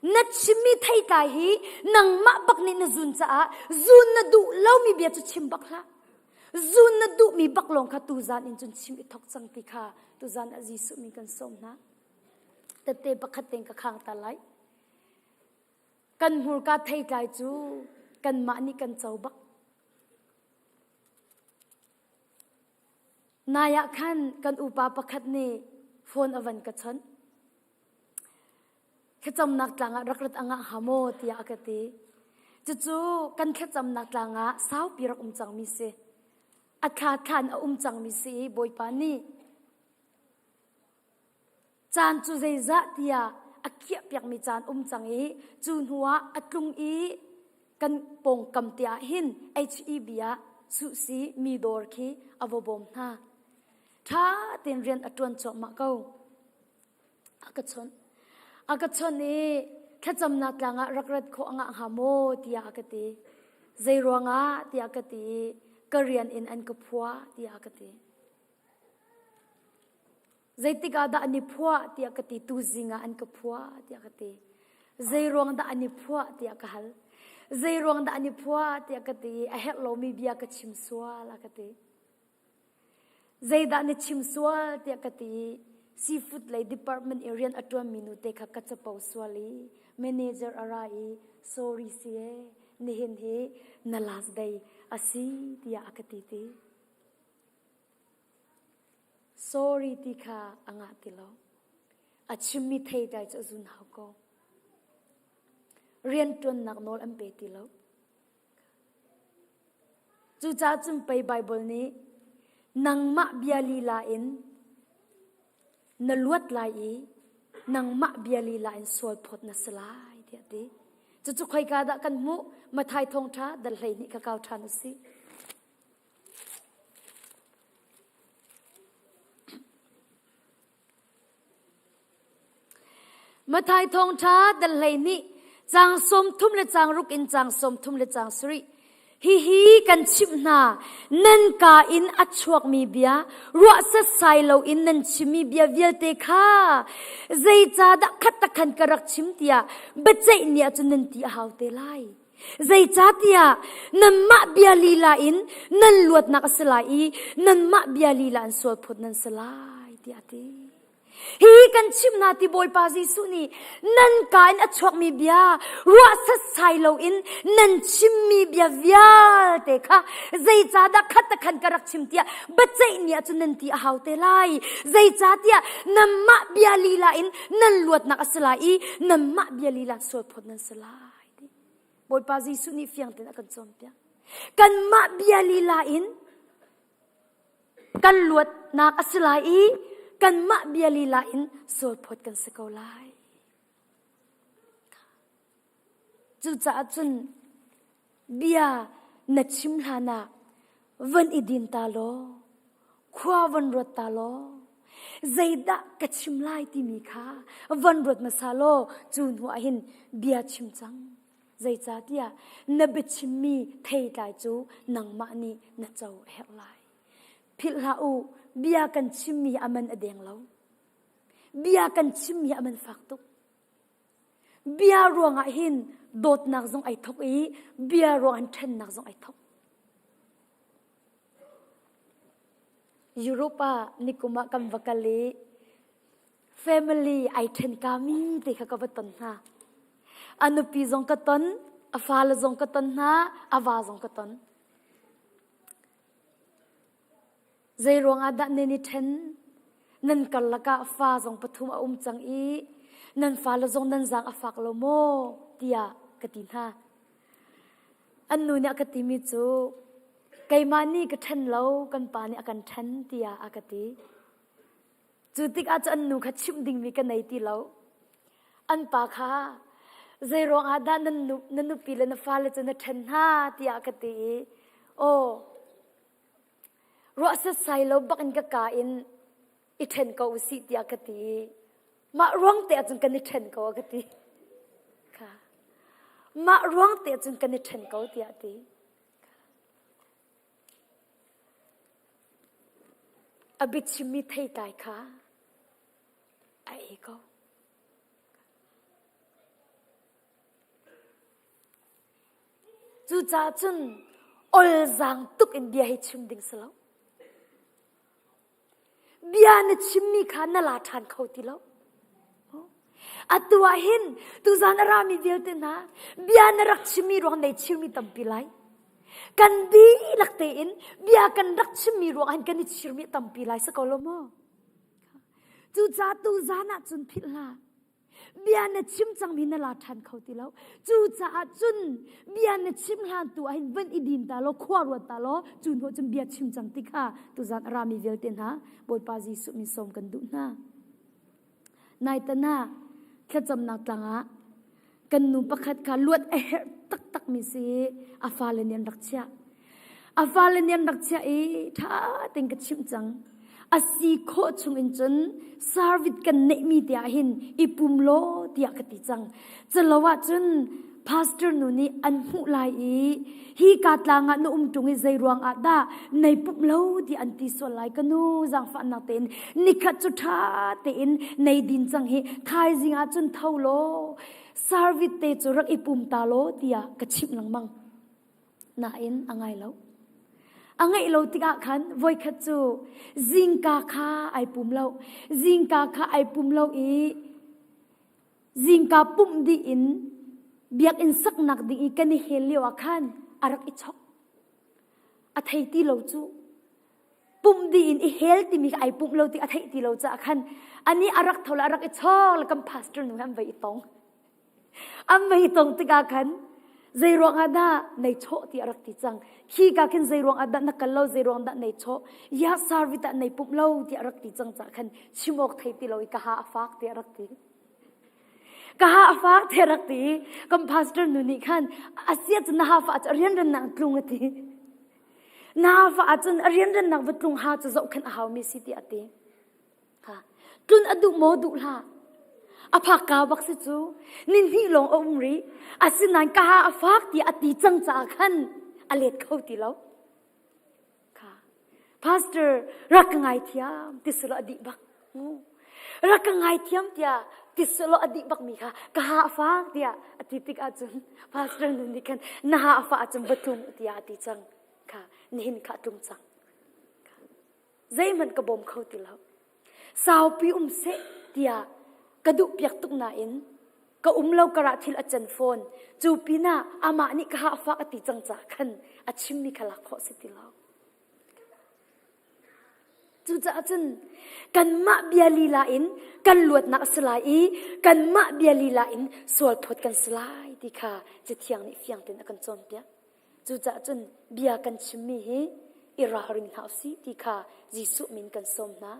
Speaker 7: Na chimmi theitlai hi nangmah bak nih na zun caah zun na duh lomi bia cu chim bak hlah. Zun na duhmi bak lawng kha tuzan in cun chim i thok cang ti kha tuzan ah Jesuh min kan sawm hna. Tette pakhat tein ka khang ta lai. Kan hmurka theitlai cu kanmah nih kan co bak. Nai ah khan kan upa pakhat nih phone a van ka chawnh. Thlacamnak tlang ah rak rat a ngah hnga maw tiah a ka ti. Cucu kan thlacamnak tlang ah saupi rak um cangmi si. A thla thlan a um cangmi si i Bawipa nih caan cu zeizah tiah a khiahpiakmi caan um cang i cu hnuah a tlung i kan pawngkam te ah hin HEB ah suhsi mi dawr khi a va bawm hna. Ṭha tein rian a ṭuan cuahmah ko. A ka chawnh. A ka chawnh i thlacamnak tlang ah rak rat khawh a ngah hnga maw tiah a ka ti. Zei ruangah tiah ka ti i ka rian in an ka phuah tiah a ka ti. Zeitik ah dah an i phuah tiah ka ti. Tuzing ah an ka phuah tiah ka ti. Zei ruang dah an i phuah tiah ka hal. Zei ruang dah an i phuah tiah ka ti i a herh lomi bia ka chim sual a ka ti. Zeidah na chim sual tiah ka ti i seafood lei department i rian a ṭuanmi nute kha ka capo sual i manager a ra i sorry si ee nihin hi na last day a si tiah a ka ti ti. Sorry ti kha a ngah ti lo. A chimmi theitlai cu a zun hau ko. Rianṭuannak nawl an pe ti lo. Cucaah cun pei Baibal nih nangmah bia lila in na luat lai i nangmah bia lila in sualphawt na si lai tiah a ti. Cucu khoika dah kan hmuh? Matthai thawngṭha dal 12 kha kau ṭhan u sih. Matthai thawngṭha dal 12 caang 30 le caang ruk in caang 30 le caang sarih. Hihi kan chimh hna, nan kaa in a chuakmi bia, ruah setsai loin nan chimmi bia vialte kha zeicahdah khat takhan ka rak chim tiah biaceih ni ahcun nan ti a hau te lai. Zeicahtiah nanmah bia lila in nan luatnak a si lai i nanmah bia lila in sualphawt nan si lai tiah a ti. Hihi kan chimh hna ti Bawipa Jesuh nih nan kaa in a chuakmi bia ruah setsai loin nan chimmi bia vialte kha zeicahdah khat khan ka rak chim tiah biaceih ni ahcun nan ti a hau te lai. Zeicahtiah nanmah bia lila in nan luatnak a si lai i nanmah bia lila in sualphawt nan si lai. Bawipa Jesuh nih fiang tein a kan cawnpiak. Kanmah bia lila in kan luatnak a si lai i kanmah bia lila in sualphawt kan si ko lai. Cucaah cun bia na chim hlan ah van i din ta law, khua van ruat ta law, zeidah ka chim lai timi kha van ruat hmasa law cu hnu ah hin bia chim cang. Zeicahtiah na biachimmi theitlai cu nangmah nih na co a herh lai. Philh hlah u, bia kan chimmi a man a deng lo. Bia kan chimmi a man fak tuk. Bia ruangah hin dawtnak zong ai thok i bia ruang in ṭhennak zong ai thok. Europe ah nikum ah kan va kal i family ai ṭhen kami te kha ka va ton hna. A nupi zong ka ton, a fale zong ka ton hna, a va zong ka ton. Zei ruangah dah nan i ṭhen? Nan karlak ah fa zong pathum a um cang i nan fale zong nan zaang a fak lo maw? tiah ka ti hna. An nu nih a ka timi cu keimah nih ka ṭhen lo, kan pa nih a kan ṭhen tiah a ka ti. Cu tikah cu an nu kha chimh dingmi ka nei ti lo. An pa kha zei ruangah dah nan nu, na nupi le na fale cu na ṭhen hna tiah ka ti i aw ruah setsai lo bak in ka ka in i ṭhen ko usih tiah ka ti i mah ruang te ahcun kan i ṭhen ko a ka ti. Kha. Mah ruang te ahcun kan i ṭhen ko tiah a ti. A biachimmi theitlai kha a ei ko. Cucaah cun olzaang tuk in bia hi chim ding si lo. Bia na chimmi kha na la ṭhan kho ti lo. Atu ah hin tuzan a rami vialte hna bia na rak chimmi ruang nei chirmi tampi lai. Kan dihlak tein bia kan rak chimmi ruang hin kan i chirmi tampi lai si ko lo maw? Cucaah tuzan ah cun philh hlah. Bia na chim cangmi na la ṭhan kho ti lo. Cucaah cun bia na chim hlan tu ah hin van i din ta law khua ruat ta law cu hnu cun bia chim cang ti kha tuzan a rami vialte hna Bawipa Jesuh min sawm kan duh hna. Naitan ah thlacamnak tlang ah kan nu pakhat kha luat a herh taktakmi si a fale nih an rak chiah. A fale nih an rak chiah i ṭha tein ka chimh cang. A si khawh chung in cun service kan neihmi te ah hin i pum law tiah ka ti cang. Calo ahcun pastor nu nih an hmuh lai i hi ka tlang ah na um ṭung i zei ruang ah dah nei pumh lo ti an ti sual lai ka nu zaangfahnak tein nikhat cu ṭha tein nei din cang hi thaizing ah cun tho law service te cu rak i pum ta law tiah ka chimh lengmang. Nain a ngai lo. A ngaih lo tikah khan voikhat cu zingka kha ai pum lo. Zingka kha ai pum lo i zingka pumh dih in biakinn saknak ding i kan i hel lio ah khan a rak i chok. A thei ti lo cu. Pumh dih in i hel timi kha ai pumh lo tik a theih ti lo caah khan ani a rak tho le a rak i chok le kan pastor nu he an vai i tong. An vei tong tikah khan zei ruangah dah nei chawh ti a rak ti cang. Khi ka khin zei ruangah dah na kal lo, zei ruang dah nei chawh, ya service dah nei pumh lo ti a rak ti cang cah khan chim awk thei ti lo i ka ha a fak ti a rak ti. Ka ha a fak ti a rak ti. Kan pastor nu nih khan asia cun na ha fa cu rianrannak tlung a ti. Na ha fa ahcun a rianrannak va tlung ha cu zohkhenh a haumi si ti a ti. Tlun a duh maw duh hlah. A phak ka bak si cu. Ni hnih lawng a um rih. Asinain ka ha a fak tiah a ti cang caah khan a let kho ti lo. Kha. Pastor rak ka ngaithiam ti selaw a dih bak. Rak ka ngaithiam tiah ti selaw a dih bak mi kha ka ha a fak tiah a ti tik ahcun pastor nu nih khan na ha a fah ahcun va tlung tiah a ti cang. Kha nihin kha a tlung cang. Zeihmanh ka bawm kho ti lo. Saupi um seh tiah ka duhpiak tuk nain ka um lo karah thil a can fawn. Cu pinah amah nih ka hahfak a ti cang caah khan a chimmi kha lak khawh si ti lo. Cucaah cun kanmah bia lila in kan luatnak a si lai i kanmah bia lila in sualphawt kan si lai ti kha Cathiang nih fiang tein a kan cawnpiak. Cucaah cun bia kan chimmi hi i ralring hna usih ti kha Jesuh min kan sawm hna.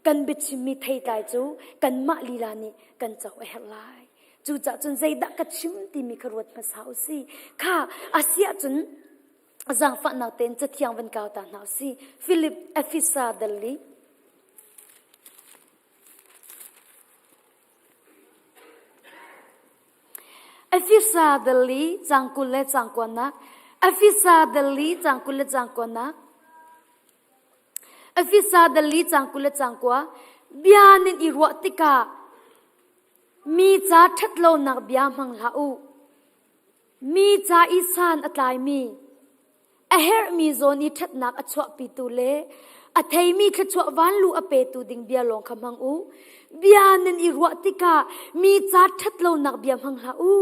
Speaker 7: Kan biachimmi theitlai cu kanmah lila nih kan co a herh lai. Cucaah cun zeidah ka chim timi kha ruat hmasa usih. Kha a si ahcun zaangfahnak tein cathiang van kau ta hna usih. Philip Efesa dal li. Efesa dali cang 20 le cang kuanak. Efesa dali cang 20 le cang kuanak. Efesa dali cang 20 le cang kua. Bia nan i ruah tikah mi ca ṭhatlonak bia hmang hlah u. Mi ca i san a tlaimi A herhmi zawn i ṭhatnak a chuahpitu le a theimi thluachuah vanlu a petu ding bia lawng kha hmang u. Bia nan i ruah tikah mi ca ṭhatlonak bia hmang hlah u.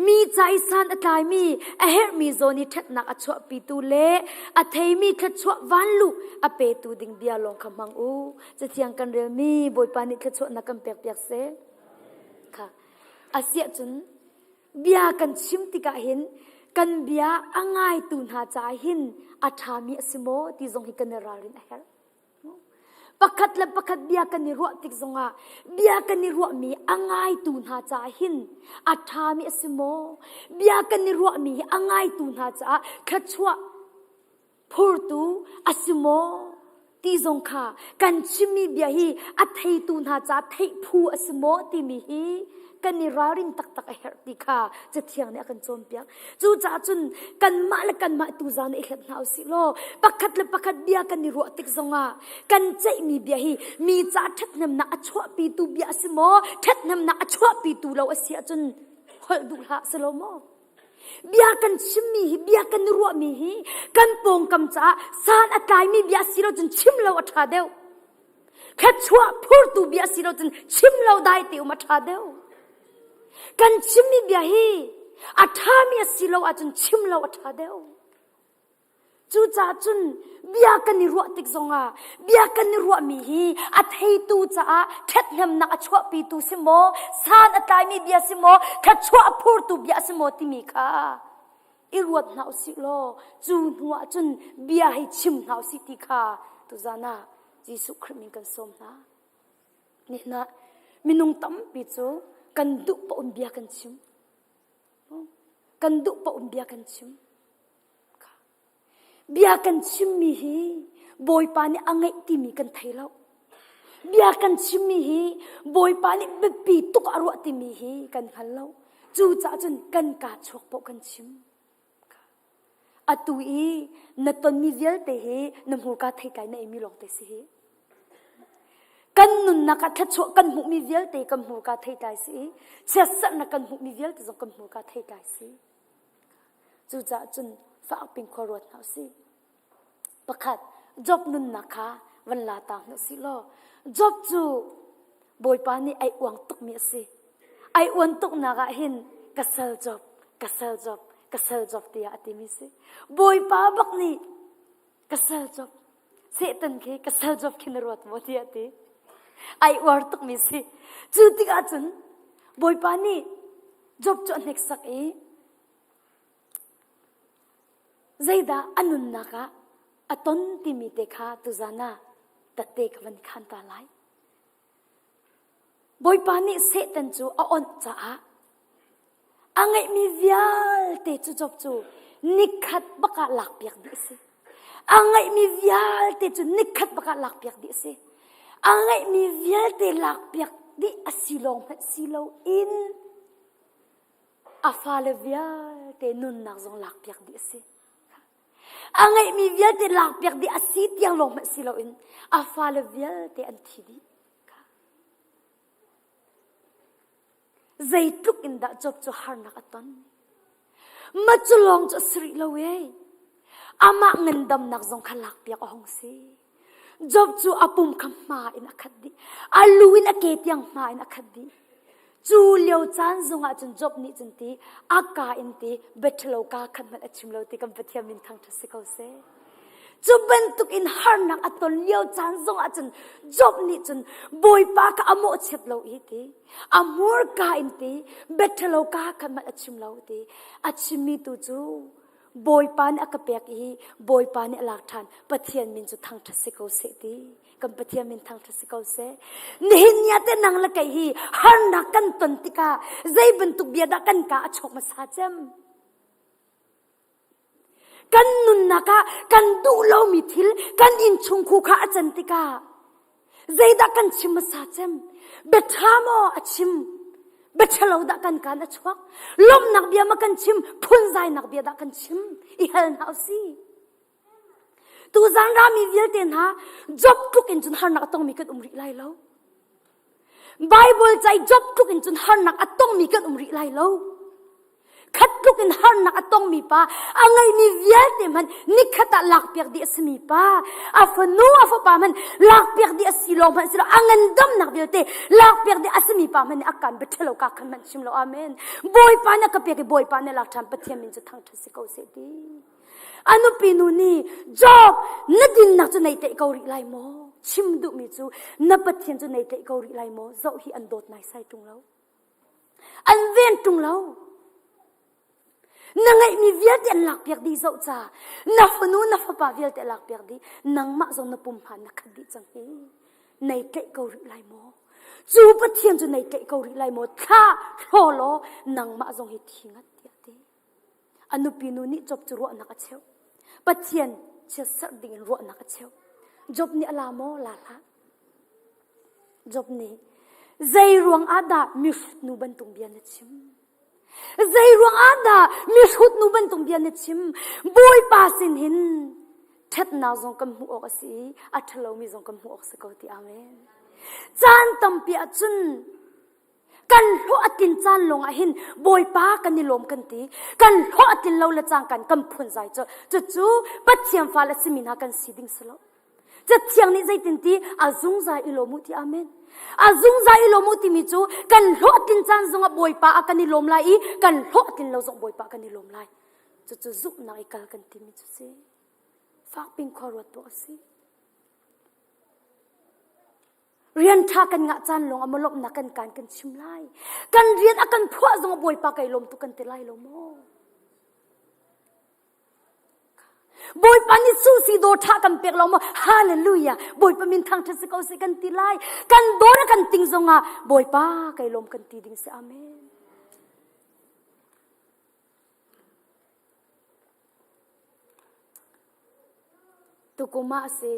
Speaker 7: Mi ca i san a tlaimi, a herhmi zawn i ṭhatnak a chuahpitu le a theimi thluachuah vanlu a petu ding bia lawng kha hmang u. Cathiang kan relmi Bawipa nih thluachuahnak kan pekpiak seh. Kha. Asiahcun Bia kan chim tikah hin kan bia a ngaitu hna caah hin a ṭhami a si maw ti zong hi kan i ralrin a herh. Pakhat le pakhat bia kan i ruah tik zongah bia kan i ruahmi a ngaitu hna caah hin a ṭhami a si maw? Bia kan i ruahmi hi a ngaitu hna caah thluachuah phurtu a si maw ti zong kha kan chimmi bia hi a theitu hna caah theih phu a si maw timi hi kan i ralring taktak a herh ti kha Cathiang nih a kan cawnpiak. Cucaah cun kanmah le kanmah tu zan i hlat hna usih law pakhat le pakhat bia kan i ruah tik zongah kan ceihmi bia hi mi ca ṭhathnemnak a chuahpitu bia a si maw ṭhathnemnak a chuahpitu lo a si ahcun holh duh hlah si lo maw? Bia kan chimmi hi, bia kan i ruahmi hi kan pawngkam caah san a tlaimi bia si lo cun chim lo a ṭha deuh. Thluachuah phurtu bia si lo cun chim lo dai te um a ṭha deuh. Kan chimmi bia hi a ṭhami a si lo ahcun chim lo a ṭha deuh. Cucaah cun bia kan i ruah tik zongah bia kan i ruahmi hi a theitu caah ṭhathnemnak a chuahpitu si maw, san a tlaimi bia si maw, thluachuah a phurtu bia si maw timi kha i ruat hna usih law cu hnu ah cun bia hei chim hna usih ti kha tuzan ah Jesuh Khrih min kan sawm hna. Nihin ah minung tampi cu kan duh paoh in bia kan chim. Kan duh paoh in bia kan chim. Bia kan chimmi hi Bawipa nih a ngeih timi kan thei lo. Bia kan chimmi hi Bawipa nih biapi tuk a ruah timi hi kan hngal lo. Cucaah cun kan kaa chuak paoh kan chim. Atu i na tonmi vialte hi na hmurka theitlai na eimi lawngte si hi. Kan nunnak ah thluachuah kan hmuhmi vialte kan hmurka theitlai si i chiatserhnak kan hmuhmi vialte zong kan hmurka theitlai si. Cucaah cun fakpin khua ruat hna usih. Pakhat, Job nunnak kha van la ta hna usih law Job cu Bawipa nih ai uang tukmi a si. Ai uan tuknak ah hin ka sal Job, ka sal Job, ka sal Job tiah a timi si. Bawipa bak nih ka sal Job, Satan khi ka sal Job khi na ruat maw tiah a ti. Ai uar tukmi si. Cu tikah cun Bawipa nih Job cu a hneksak i zeidah a nunnak ah a ton timi te kha tuzan ah tette ka van khan ta lai. Bawipa nih Satan cu a onh caah a ngeihmi vialte cu Job cu nikhat bak ah lakpiak dih a si. A ngeihmi vialte cu nikhat bak ah lakpiak dih a si. A ngeihmi vialte lakpiak dih a si lawng hmanh si loin a fale vialte nunnak zong lakpiak dih a si. A ngeihmi vialte lakpiak dih a si tiang lawng hmanh si loin a fale vialte an thi dih. Zeitluk in dah Job cu harnak a ton? Ma cu lawng cu a si rih lo ee. Amah ngandamnak zong kha lakpiak a hung si. Job cu a pum kha hma in a khat dih. A lu in a ke tiang hma in a khat dih. Cu lio caan zongah cun Job nih cun ti a ka in ti biaṭhalo kaa khat hmanh a chim lo ti kan Pathian min thangṭhat si ko seh. Cu bantuk in harnak a ton lio caan zongah cun Job nih cun Bawipa kha a mawhchiat lo i ti a hmurka in ti biaṭhalo kaa khat hmanh a chim lo ti a chimmi tu cu Bawipa nih a ka pek i Bawipa nih a lak ṭhan Pathian min cu thangṭhat si ko seh ti kan Pathian min thangṭhat si ko seh nihin ni ah te nang le kei hi harnak kan ton tikah zei bantuk bia dah kan ka a chuak hmasa cem Kan nunnak ah kan duh lomi thil kan innchungkhur kha a can tikah zeidah kan chim hmasa cem? Biaṭha maw a chim? Biaṭhalo dah kan kaan a chuak? Lawmhnak bia ma kan chim? Phunzainak bia dah kan chim? I hal hna usih. Tuzan rami vialte hna Job tluk in cun harnak a tongmi kan um rih lai lo. Bible cai Job tluk in cun harnak a tongmi kan um rih lai lo. Khat tluk in harnak a tongmi pa, a ngeimi vialte hmanh nikhat ah lakpiak dih a simi pa, a fanu a fapa hmanh lakpiak dih a si lawng hmanh si lo, a ngandamnak vialte lakpiak dih a simi pa hmanh nih a kan biaṭhalo ka khan hmanh chim lo. Amen. Bawipa nih a ka pek i Bawipa nih lak ṭhan Pathian min cu thangṭhat si ko seh ti. A nupi nu nih Job na dinnak cu nei teih ko rih lai maw? Chim duhmi cu na Pathian cu nei teih ko rih lai maw? Zoh hi an dawt naisai ṭung lo. An ven ṭung lo. Na ngeihmi vialte an lakpiak dih zoh ca. Na fanu na fapa vialte an lakpiak dih. Nangmah zong na pum hmaan na khat dih cang hi. Nei tlaih ko rih lai maw? Cu Pathian cu nei tlaih ko rih lai maw? Thla hlaw law nangmah zong hi thi ngat tiah ti. A nupi nu nih Job cu ruahnak a cheuh. Pathian chiatserh dingin ruahnak a cheuh. Job nih a la maw? La hlah. Job nih zei ruang ah dah mihrut nu bantuk bia na chim? Zei ruang ah dah mihrut nu bantuk bia na chim? Bawipa sin hin ṭhatnak zong kan hmuh awk a si i a ṭhalomi zong kan hmuh awk si ko ti amen. Caan tampi ah cun Kan hlawh a tlin caan lawng ah hin Bawipa kan i lawm kan ti. Kan hlawh a tlin lo le cangkan kan phunzai cu. Cucu Pathian fale simi hna kan si ding si lo. Cathiang nih zeitin ti a zungzal i lawm u ti amen. A zungzal i lawm u timi cu kan hlawh a tlin caan zongah Bawipa ah kan i lawm lai i kan hlawh a tlin lo zong Bawipa kan i lawm lai. Cucu zumhnak i kal kan timi cu si. Fakpin khua ruat tuah a si. Rian ṭha kan ngah caan lawng ah maw lawmhnak kan kaan kan chim lai. Kan rian a kan phuah zong ah Bawipa kai lawm tuk kan ti lai lo maw? Bawipa nih susi dawr ṭha kan pek lo maw? Hallelujah! Bawipa min thangṭhat si ko seh kan ti lai. Kan dawr a kan ting zong ah Bawipa kai lawm kan ti ding si. Amen. Tukum ah a si.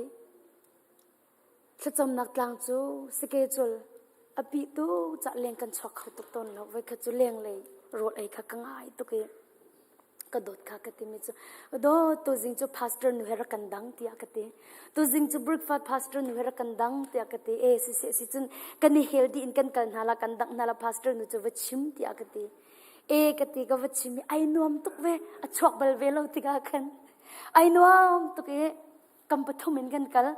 Speaker 7: Thlacamnak tlang cu schedule a pih tu cah leng kan chuak kho tuk tawn lo. Voikhat cu lenglei rawl ei kha ka ngai tuk i ka dawt kha ka timi cu dawt tuzing cu pastor nu he rak kan dang tiah ka ti. Tuzing cu breakfast pastor nu he rak kan dang tiah ka ti. E si si si cun kan i hel dih in kan kal hna la kan dangh hna la pastor nu cu va chim tiah ka ti. E ka ti ka va chim i ai nuam tuk ve a chuak bal ve lo tikah khan ai nuam tuk i kan pathum in kan kal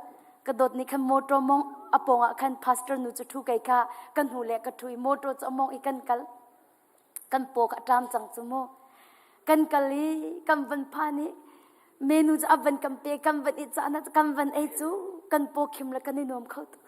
Speaker 7: ka dawt nih khan motor mong a pawng ah khan pastor nu cu thu kei kha kan hnu le ka thu i motor cu a mong i kan kal kan paw ka ṭam cang cu mu kan kal i kan van phan i menu cu a van kan pe kan van i cah na kan van ei cu kan paw khim le kan i nuam kho tuk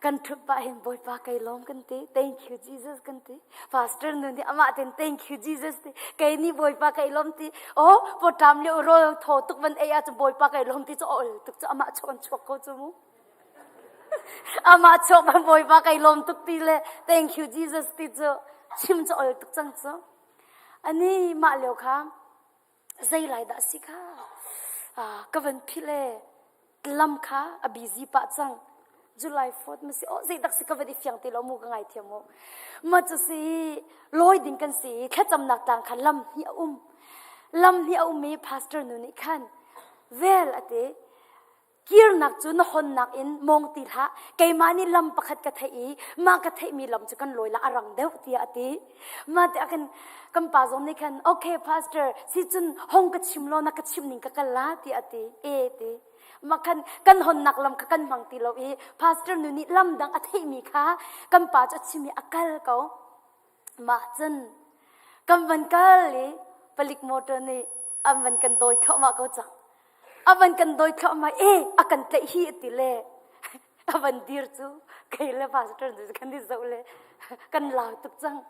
Speaker 7: kan ṭhut pah hin Bawipa kai lawm kan ti thank you Jesus kan ti pastor nu nih amah ten thank you Jesus ti kei nih Bawipa kai lawm ti oh pawṭam lio rawl thaw tuk van ei ahcun Bawipa kai lawm ti cu a ol tuk cu amah chuak an chuak ko cu mu amah chuak ban Bawipa kai lawm tuk ti le thank you Jesus ti cu chim cu ol tuk cang cu ani mah lio kha zei lai dah si kha ka van philh e lam kha a busy pah cang July 4th ma si oh zei dak si ka van i fiang ti lo mu ka ngai thiam mu ma cu si lawi ding kan si thlacamnak tlang kha lam hi a um lam hi a um i pastor nu nih khan vel ate Kirnak cu na honnak in mawng ti hlah. Keimah nih lam pakhat ka theih i mah ka theihmi lam cu kan lawi la a rang deuh tiah a ti. Mah tiah khan kan pa zong nih khan okay pastor si cun hong ka chim law na ka chimh ning ka kal la tiah a ti. E ti. Mah khan kan honnak lam kha kan hmang ti lo i pastor nu nih lam dang a theihmi kha kan pa cu a chim i a kal ko. Mah cun kan van kal i palik motor nih an van kan dawi thluahmah ko cang. A van kan dawi thluahmah e a kan tlaih hi a ti le a van dir cu kei le pastor nu kan i zoh le kan lau tuk cang.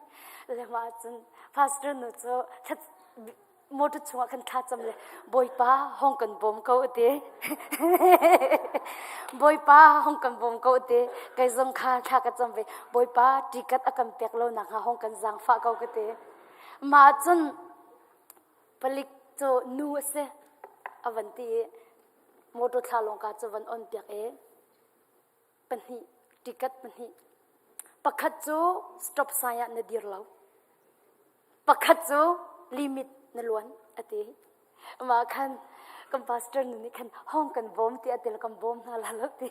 Speaker 7: Le mah cun pastor nu cu motor chungah khan thlacam le Bawipa hong kan bawm ko a ti. Bawipa hong kan bawm ko a ti. Kei zong kha thla ka cam ve. Bawipa tikat a kan pek lo nak hnga hong kan zaangfah ko ka ti. Mah cun palik cu nu a si a van ti i motor thla lawng ka cu van on piak i pahnih tikat pahnih pakhat cu stop sign ah na dir lo pakhat cu limit na luan a ti mah khan kan pastor nu nih khan hong kan bawm ti a til kan bawm hna la lo ti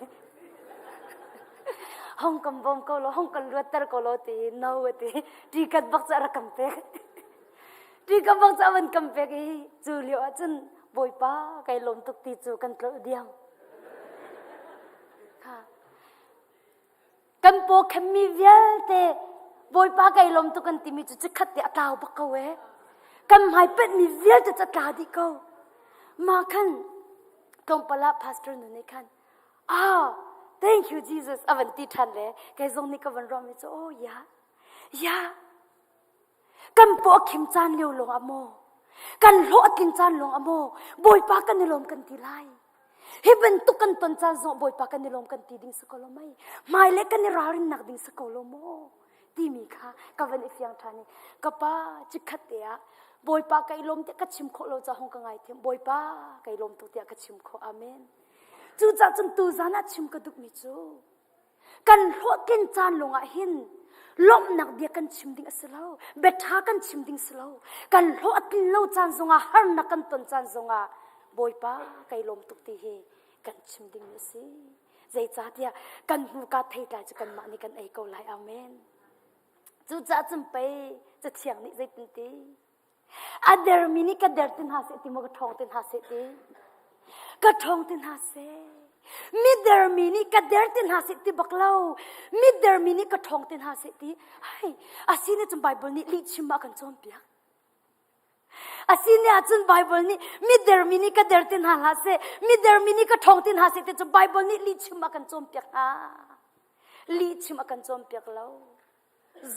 Speaker 7: hong kan bawm ko lo hong kan luatter ko lo ti no a ti tikat bak cu a rak kan pek tikat bak cu a van kan pek i cu lio ah cun bawipa kai lawm tuk ti cu kan tlolh diam Kan paw khenmi vialte Bawipa kai lawm tuk kan timi cu chikkhat te a tlau bak ko ee. Kan hmai penhmi vialte cu a tla dih ko. Mah khan tlawmpal ah pastor nu nih khan ah thank you Jesus a van ti ṭhan le kei zong nih ka van ruahmi cu oh yeah yeah Kan paw a khim caan lio lawng ah maw? Kan hlawh a tlin caan lawng ah maw? Bawipa kan i lawm kan ti lai. Hi bantuk kan ton caan zong Bawipa kan i lawm kan ti ding si ko lo mei? Hmailei kan i ralrinnak ding si ko lo maw? Timi kha ka van i fiang ṭhan i ka pa chikkhat te ah Bawipa ka i lawm tiah ka chim khawh lo caah hung ka ngaithiam. Bawipa ka i lawm tuk tiah ka chim khawh. Amen. Cucaah cun tuzan ah chim ka duhmi cu Kan hlawhtlin caan lawngah hin lawmhnak bia kan chim ding a si lo. Biaṭha kan chim ding si lo. Kan hlawh a tlin lo caan zongah harnak kan ton caan zongah Bawipa kai lawm tuk ti hi kan chim ding a si. Zeicahtiah kan hmurka theitlai cu kanmah nih kan ei ko lai. Amen. Cucaah cun pei Cathiang nih zeitin ti? A dermi nih ka der ti hna seh ti maw ka ṭhawng ti hna seh ti? Ka ṭhawng ti hna seh. Mi dermi nih ka der ti hna seh ti bak lo. Mi dermi nih ka ṭhawng ti hna seh ti. Hei, a si nih cun Bible nih lihchim ah kan cawnpiak. Asine ahcun Bible nih mi dermi nih ka der ti hna hlah seh, mi dermi nih ka ṭhawng ti hna seh ti cu Bible nih lihchim a kan cawnpiak hna. Lihchim a kan cawnpiak lo.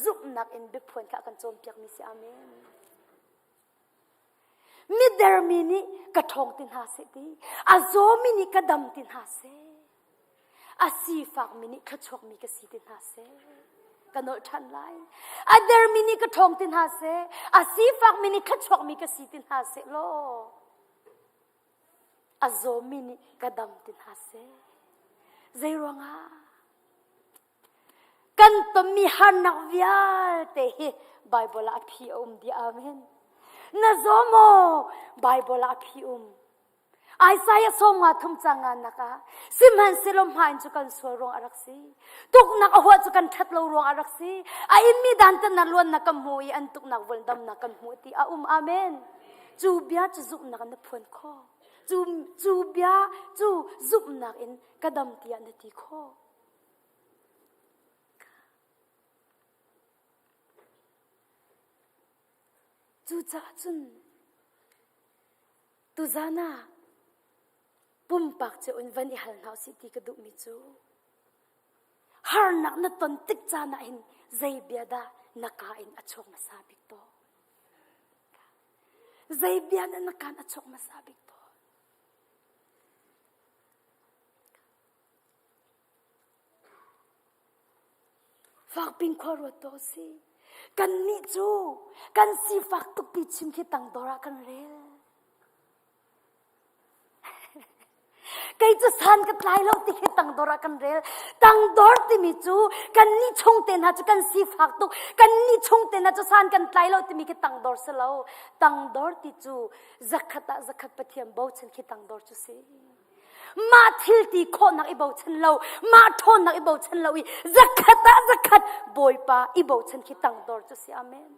Speaker 7: Zumhnak in biaphuan kha a kan cawnpiakmi si. Amen. Mi dermi nih ka ṭhawng ti hna seh ti, a zawmi nih ka dam ti hna seh, a sifakmi nih thluachuakmi ka si ti hna seh. Ka nolh ṭhan lai. A dermi nih ka ṭhawng ti hna seh, a sifakmi nih thluachuakmi ka si ti hna seh law, a zawmi nih ka dam ti hna seh. Zei ruangah? Kan tonmi harnak vialte hi Baibal ah a phi a um dih. Amen. Na zaw maw? Baibal ah a phi um. Isaiah sawm nga thum cang nga nak ah sihmanhsehlaw hmain cu kan sual ruang a rak si. Tuknak a huah cu kan ṭhat lo ruang a rak si. A inmi dantatnak luannak kan hmu i an tuknak vuandamnak kan hmuh ti a um. Amen. Cu bia cu zumhnak in na phuan khawh. Cu, cu bia cu zumhnak in ka dam tiah na ti khawh. Cucaah cun tuzan ah pumpak cio in van i hal hna usih ti ka duhmi cu harnak na ton tik caan ah hin zei bia dah na kaa in a chuak hmasa bik tawn? Zei bia dah na kaan a chuak hmasa bik tawn? Fakpin khua ruat tuah usih. Kannih cu kan sifak tuk ti chim khi tangdor ah kan rel. Kei cu san ka tlai lo ti khi tangdor ah kan rel. Tangdor timi cu kannih chung te hna cu kan sifak tuk. Kannih chung te hna cu san kan tlai lo timi khi tangdor si lo. Tangdor ti cu zakhat ah zakhat Pathian bochan khi tangdor cu si. Mah thil ti khawhnak i bochan lo, mah ṭhawnnak i bochan lo i zakhat ah zakhat Bawipa i bochan khi tangdor cu si. Amen.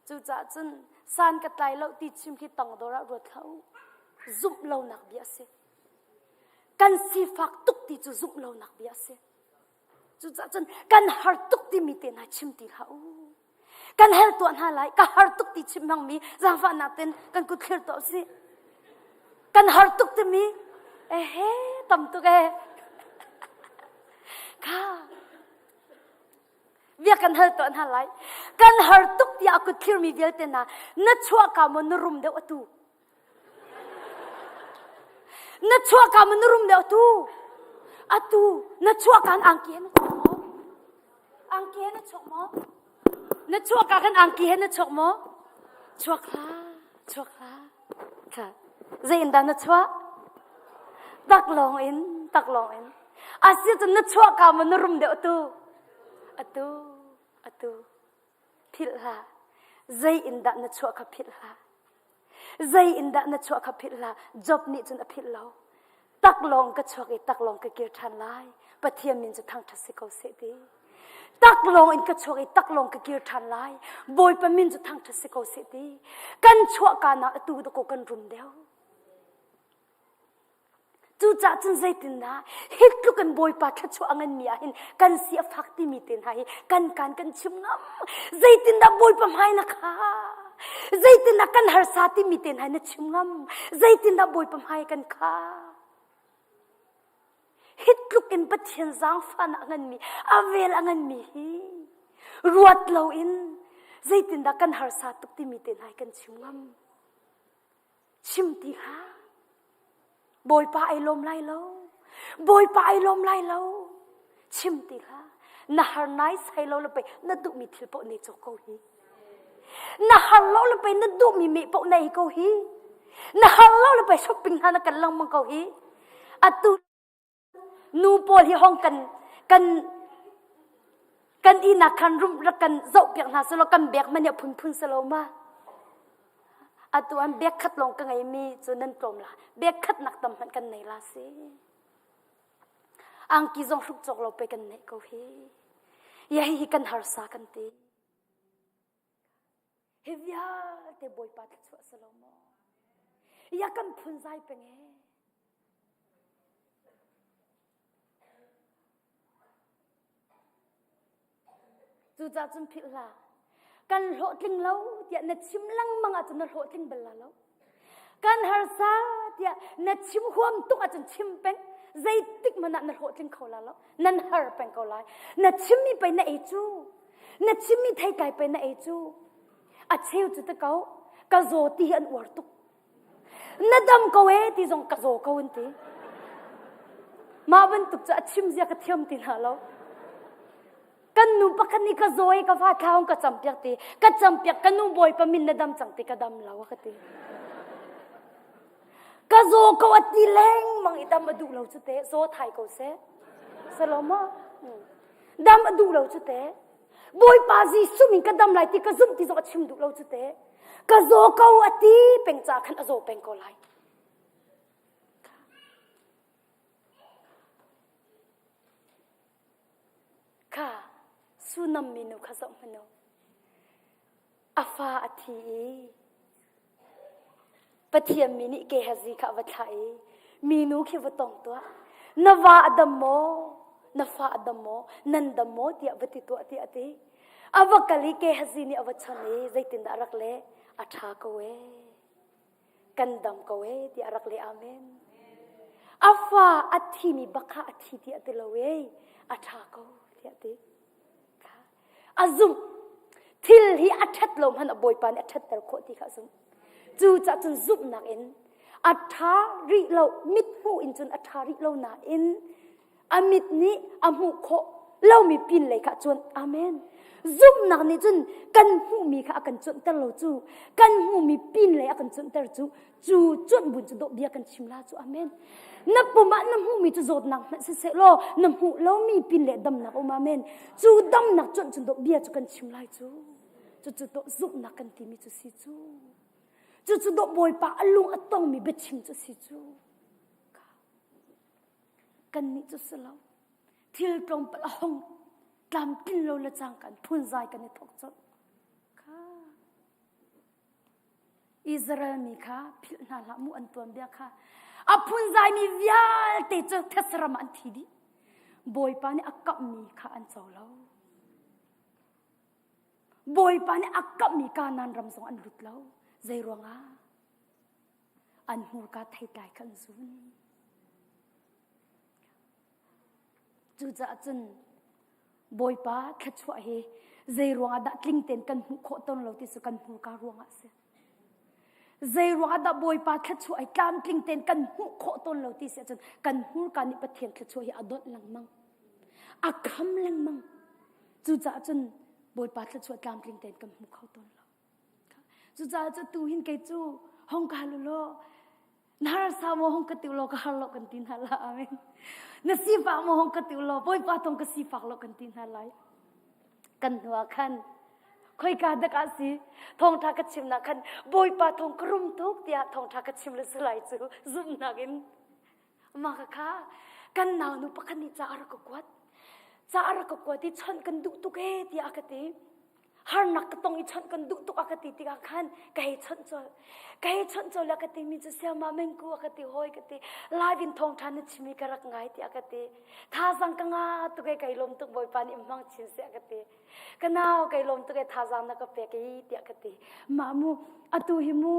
Speaker 7: Cucaah cun san ka tlai lo ti chim khi tangdor ah ruat hlah u. Zumh lonak bia a si. Kan sifak tuk ti cu zumh lonak bia a si. Cucaah cun kan har tuk timi te hna chim ti hlah u. Kan hel tuah hna lai, ka har tuk ti chim hmangmi zaangfahnak ten kan kut thlir tuah usih. Kan har tuk timi, ehe, tam tuk e. Kha, bia kan hal tuah hna lai. Kan har tuk tiah a kut thlirmi vialte hna, na chuah ka maw na rum deuh atu? Na chuahka maw na rum deuh atu? Atu na chuahka in angki he na chuak maw? Angki he na chuak maw? Na chuahka khan angki he na chuak maw? Chuak hlah, chuak hlah. Kha, zei in dah na chuah? Taklawng in, taklawng in. Asi cun na chuahka maw na rum deuh atu? Atu, atu. Philh hlah. Zei in dah na chuah kha philh hlah. Zei in dah na chuah kha philh hlah. Job nih cun a philh lo. Taklawng ka chuak i taklawng ka kir ṭhan lai. Pathian min cu thangṭhat si ko seh ti. Taklawng in ka chuak i taklawng ka kir ṭhan lai. Bawipa min cu thangṭhat si ko seh ti. Kan chuahka nak atu dakaw kan rum deuh. Cucaah cun zeitindah hi tluk in Bawipa thluachuah a nganmi ah hin kan si a fak timi te hna hi kan kan kan chim ngam. Zeitindah Bawipa hmai na kha? Zeitindah kan harsa timi te hna na chim ngam? Zeitindah Bawipa hmai kan kha? Hi tluk in Pathian zaangfahnak a nganmi, a vel a nganmi hi ruat loin zeitindah kan harsa tuk timi te hna hi kan chim ngam. Chim ti hlah. Bawipa ai lawm lai lo. Bawipa ai lawm lai lo. Chim ti hlah. Na har nai sai lo le pei na duhmi thil paoh nei cawk ko hi. Na har lo le pei na duhmi meh paoh nei ko hi. Na har lo le pei shopping hna na kan lengmang ko hi. Atu Nu pawl hi hong kan kan kan ihnak khan rum rak kan zoh piak hna selaw kan bek man hi a phunphun si lo ma atu an bek khat lawng ka ngei mi cu nan tlawm la bek khat nak tam hmanh kan nei la si angki zong hruk cawk lo pe kan neih ko hi ya hi hi kan harsa kan ti hi vialte bawipa thluachuah si lo maw ya kan phunzai peng e Cucaah cun philh hlah. Kan hlawhtling lo tiah na chim lengmang ahcun na hlawhtling bal la lo. Kan harsa tiah na chim huam tuk ahcun chim peng. Zeitik hmanh ah na hlawhtling kho la lo. Nan har peng ko lai. Na chimmi pei na ei cu. Na chimmi theitlai pei na ei cu. A cheu cu te ko. Ka zaw ti hi an uar tuk. Na dam ko e ti zong ka zaw ko an ti. Mah bantuk cu a chim zia ka thiam ti hna lo. Kan nu pakhat nih ka zaw i ka fa thlaung ka campiak ti. Ka campiak ka nu bawipa min na dam cang ti ka dam lo a ka ti. Ka zaw ko a ti lengmang i dam a duh lo cu te zaw thai ko seh. Salomo dam a duh lo cu te. Bawipa Jesuh min ka dam lai ti ka zumh ti zong a chim duh lo cu te. Ka zaw ko a ti peng ca khan a zaw peng ko lai. Kha Sunam minu kha zoh hmanh u. A fa a thi i Pathian mi nih Gehazi kha a va thlah i minu khi va tong tuah. Na va a dam maw? Na fa a dam maw? Nan dam maw? tiah va ti tuah tiah a ti. A va kal i Gehazi nih a va chawnh i zeitindah a rak leh? A ṭha ko ee. Kan dam ko ee tiah a rak leh. Amen. A fa a thimi bak kha a thi tiah a ti lo ee. A ṭha ko tiah a ti. A zumh. Thil hi a ṭhat lo hmanh a Bawipa nih a ṭhatter khawh ti kha a zumh. Cucaah cun zumhnak in a ṭha rih lo, mit hmuh in cun a ṭha rih lo nain a mit nih a hmuh khawh lomi pin lei kha cuan. Amen. Zumhnak nih cun kan hmuhmi kha a kan cuanhter lo cu kan hmuhmi pin lei a kan cuanhter cu cu cuanh bun cu dawh bia kan chim la cu amen na pum ah na hmuhmi cu zawtnak hmanh siseh law na hmuh lomi pin le damnak um amen cu damnak cuanh cun dawh bia cu kan chim lai cu cucu dawh zumhnak kan timi cu si cu cucu dawh bawipa a lung a tongmi biachim cu si cu kan nih cu si lo thil tlawmpal a hong tlamtlin lo le cang kan phunzai kan i thawk colh kha Israel mi kha philh hna hlah mu an tuanbia kha a phunzaimi vialte cu thesram an thi dih Bawipa nih a kamhmi kha an co lo Bawipa nih a kamhmi Kanaan ram zong an lut lo zei ruangah an hmurka theitlai kha an zun Cucaah cun Bawipa thluachuah hi zei ruangah dah tling tein kan hmuh khawh tawn lo ti cu kan hmurka ruangah a si. Zei ruangah dah Bawipa thluachuah hi tlamtling tein kan hmuh khawh tawn lo ti si ahcun kan hmurka nih Pathian thluachuah hi a donh lengmang. A kham lengmang. Cucaah cun Bawipa thluachuah tlamtling tein kan hmu kho tawn lo. Cucaah cu tu hin kei cu hong ka hal u law na harsa maw hong ka ti u law ka har lo kan ti hna la amen. Na sifak maw hong ka ti u law Bawipa tong ka sifak lo kan ti hna lai. Kan hnu ah khan khoika dak ah si thawngtha ka chimnak khan Bawipa thawng ka rum tuk tiah thawngtha ka chim le si lai cu zumhnak in mah ka kha kan nau nu pakhat nih ca a rak ka kuat ca a rak ka kuat i chawnh kan duh tuk ee tiah a ka ti harnak ka tong i chawnh kan duh tuk a ka ti tikah khan ka hei chawnh colh ka hei chawnh colh a ka timi cu siama mengku a ka ti hawi ka ti live in thawngtha na chimi ka rak ngai tiah ka ti thazang ka nga tuk e kai lawm tuk bawipa nih hmang chin seh a ka ti ka nau kai lawm tuk e thazang na ka pek i tiah ka ti mah mu atu hi mu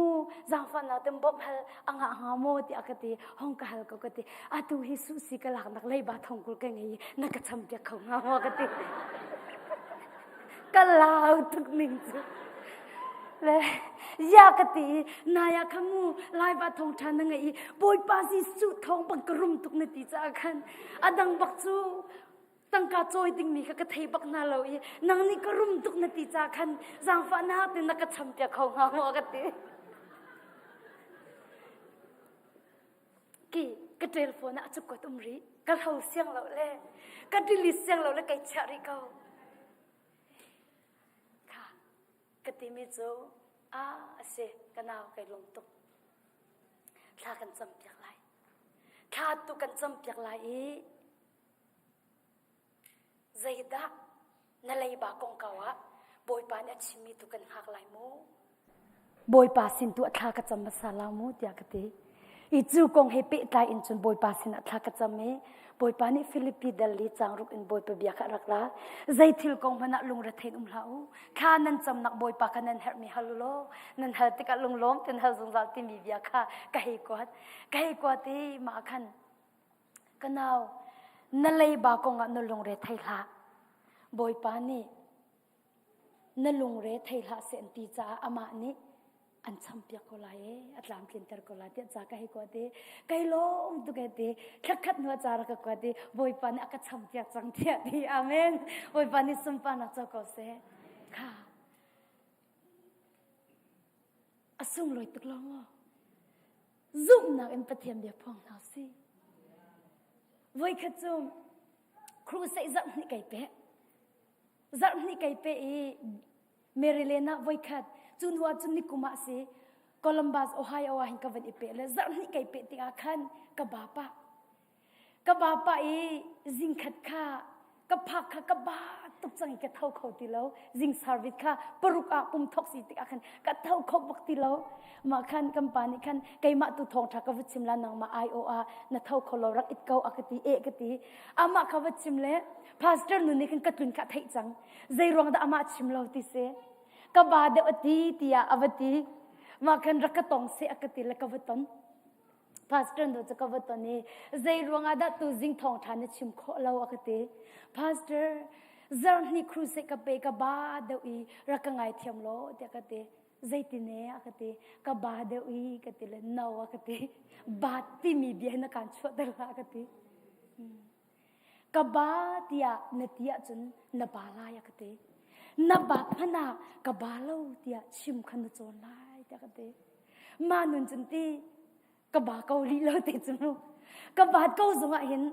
Speaker 7: zaangfahnak ten bawmh hal a ngah hnga maw tiah ka ti hong ka hal ko ka ti atu hi suhsi ka laknak leiba thongkul ka ngei na ka cham piak kho hnga maw ka ti ka lau tuk ning cu le ya ka ti naya kha mu laiba thong tha na ngei i bawipa Jesuh thong bak ka rum tuk na ti caah khan adang bak cu tangka cawi dingmi kha ka thei bak hna lo i nang nih ka rum tuk na ti ca khan zaangfahnak te na ka cham piak kho hnga maw ka ti ki ka telephone ah cukot um rih ka hlo siang lo le ka delete siang lo le kai chiah rih ko kha ka timi cu a a si ka nau kai lawm tuk thla kan cam piak lai thla tu kan cam piak lai i Zeidah na leiba kongkau ah Bawipa nih a chimmi tu kan hngak lai mu? Bawipa sin tu a thla ka cam hmasa la mu tiah ka ti. I cu kong he pehtlai in cun Bawipa sinah thla ka cam i. Bawipa nih Filipi dal li cang ruk in Bawipa bia kha rak ra. Zei thil kong hmanh ah lungrethein um hlah u. Thla nan camnak Bawipa kha nan herhmi hal u law nan hal tikah lunglawm ten hal zungzal timi bia kha ka hei kuat. Ka hei kuat i mah khan ka nau na leiba kong ah na lungre thei hlah. Bawipa nih na lungre thei hlah seh an ti caah amah nih an champiak ko lai e a tlamtlinter ko lai tiah ca ka hei kuat i kai lawm tuk e ti thlakhat hnu ca rak ka kuat i Bawipa nih a ka champiak cang tiah ti amen Bawipa nih sunparnak co ko seh kha a sunglawi tuk lo maw zumhnak in Pathian bia phuang hna si voikhat cu crusade zarh hnih kai pe zarh hnih kai pe i Maryland ah voikhat cu hnu ah cun nikum ah si Columbus Ohio ah hin ka van i pe le zarh hnih kai pe tikah khan ka ba pah ka ba pah i zingkhat kha ka phak kha ka ba tuk cang i ka tho kho ti lo zing service kha paruk ah pum thok si tikah khan ka tho kho bak ti lo mah khan kan pa nih khan keimah tu thawngṭha ka va chim la nangmah ai-o ah na tho kho lo rak it ko a ka ti eh ka ti amah kha va chim le pastor nu nih khan ka tlun kha theih cang zei ruang dah amah chim lo ti si ka ba deuh a ti tiah a va ti mah khan rak ka tong seh a ka ti le ka va ton pastor nu cu ka va ton i zei ruang ah dah tu zing thawngṭha na chim khawh lo a ka ti pastor zarhni crusade ka pe ka ba deuh i rak ka ngaithiam law tiah ka ti zeitine a ka ti ka ba deuh i ka ti le no a ka ti ba timi bia na kaan chuahter hlah a ka ti Ka ba tiah na ti ahcun na ba lai a ka ti. Na bat hmanh ah ka ba lo tiah chim kha na cawn lai tiah ka ti. Mah nun cun ti ka ba ko lih lo te cu mu. Ka bat ko zong ah hin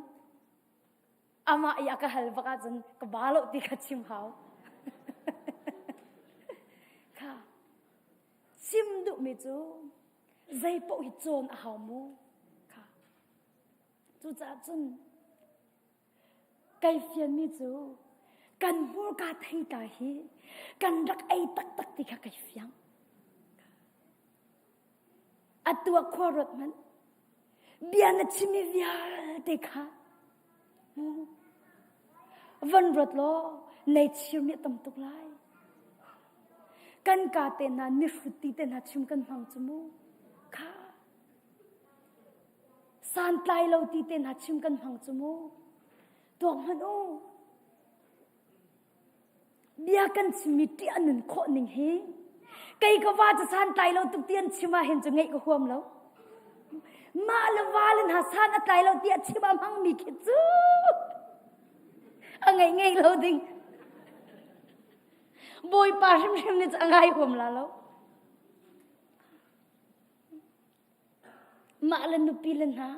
Speaker 7: amah i a ka hal bak ahcun ka ba lo ti kha chim hau. Kha chim duhmi cu zei paoh hi cawn a hau mu. Kha Cucaah cun kai fianmi cu kan hmurka theitlai hi kan rak ei taktak ti kha kai fiang. Atu ah khua ruat hmanh. Bia na chimmi vialte kha van ruat law nei chirmi a tam tuk lai. Kan ka te hna mihrut ti te hna chim kan hmang cu mu. Kha Santlai lo ti te hna chim kan hmang cu mu. Tuak hmanh u. Bia kan chimmi ṭih a nun khawh ning hi kei ka va cu santlai lo tuk ti an chim ah hin cu ngeih ka huam lo. Mah le va le hna san a tlai lo ti a chim a hmangmi khi cu a ngeih ngei lo ding. Bawipa hrimhrim nih cu a ngai huam la lo. Mah le nupi le hna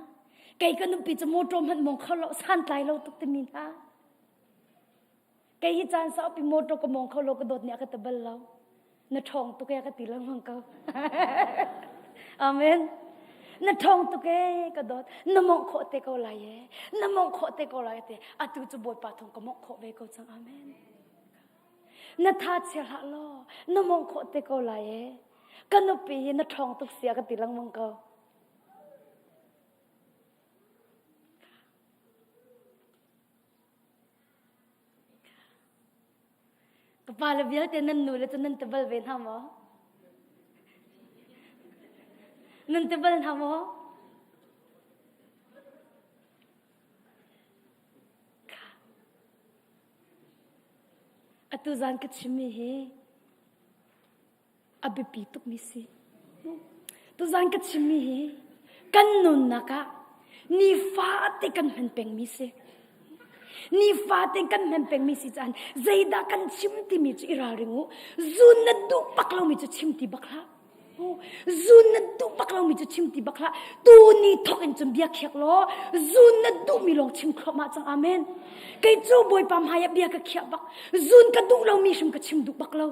Speaker 7: kei ka nupi cu motor hmanh mong kho lo santlai lo tuk timi hna kei hi caan saupi motor ka mong kho lo ka dawt nih a ka ti bal lo na ṭhawng tuk e ka ti lengmang ko amen na ṭhawng tuk e ka dawt na mongh khawh te ko lai e na mongh khawh te ko lai te atu cu bawipa thawng ka mongh khawh ve ko cang amen na tha chia hlah law na mongh khawh te ko lai e Ka nupi hi na ṭhawng tuk sia ka ti lengmang ko. Ka pa le vialte nan nu le cu nan ti bal ve hna maw? Nan ti bal hna maw? Atu zan ka chimmi hi a biapi tukmi si. Tuzan ka chimmi hi kan nunnak ah nifate kan hman pengmi si. Nifate kan hman pengmi si caan zeidah kan chim timi cu i ralring u. Zun na duh bak lomi cu chim ti bak hlah. Zun na duh bak lomi cu chim ti bak hlah. Tu ni thok in cun bia khiak law zun na duhmi lawng chim thluahmah cang. Amen. Kei cu Bawipa hmai ah bia ka khiah bak. Zun ka duh lomi hrim ka chim duh bak lo.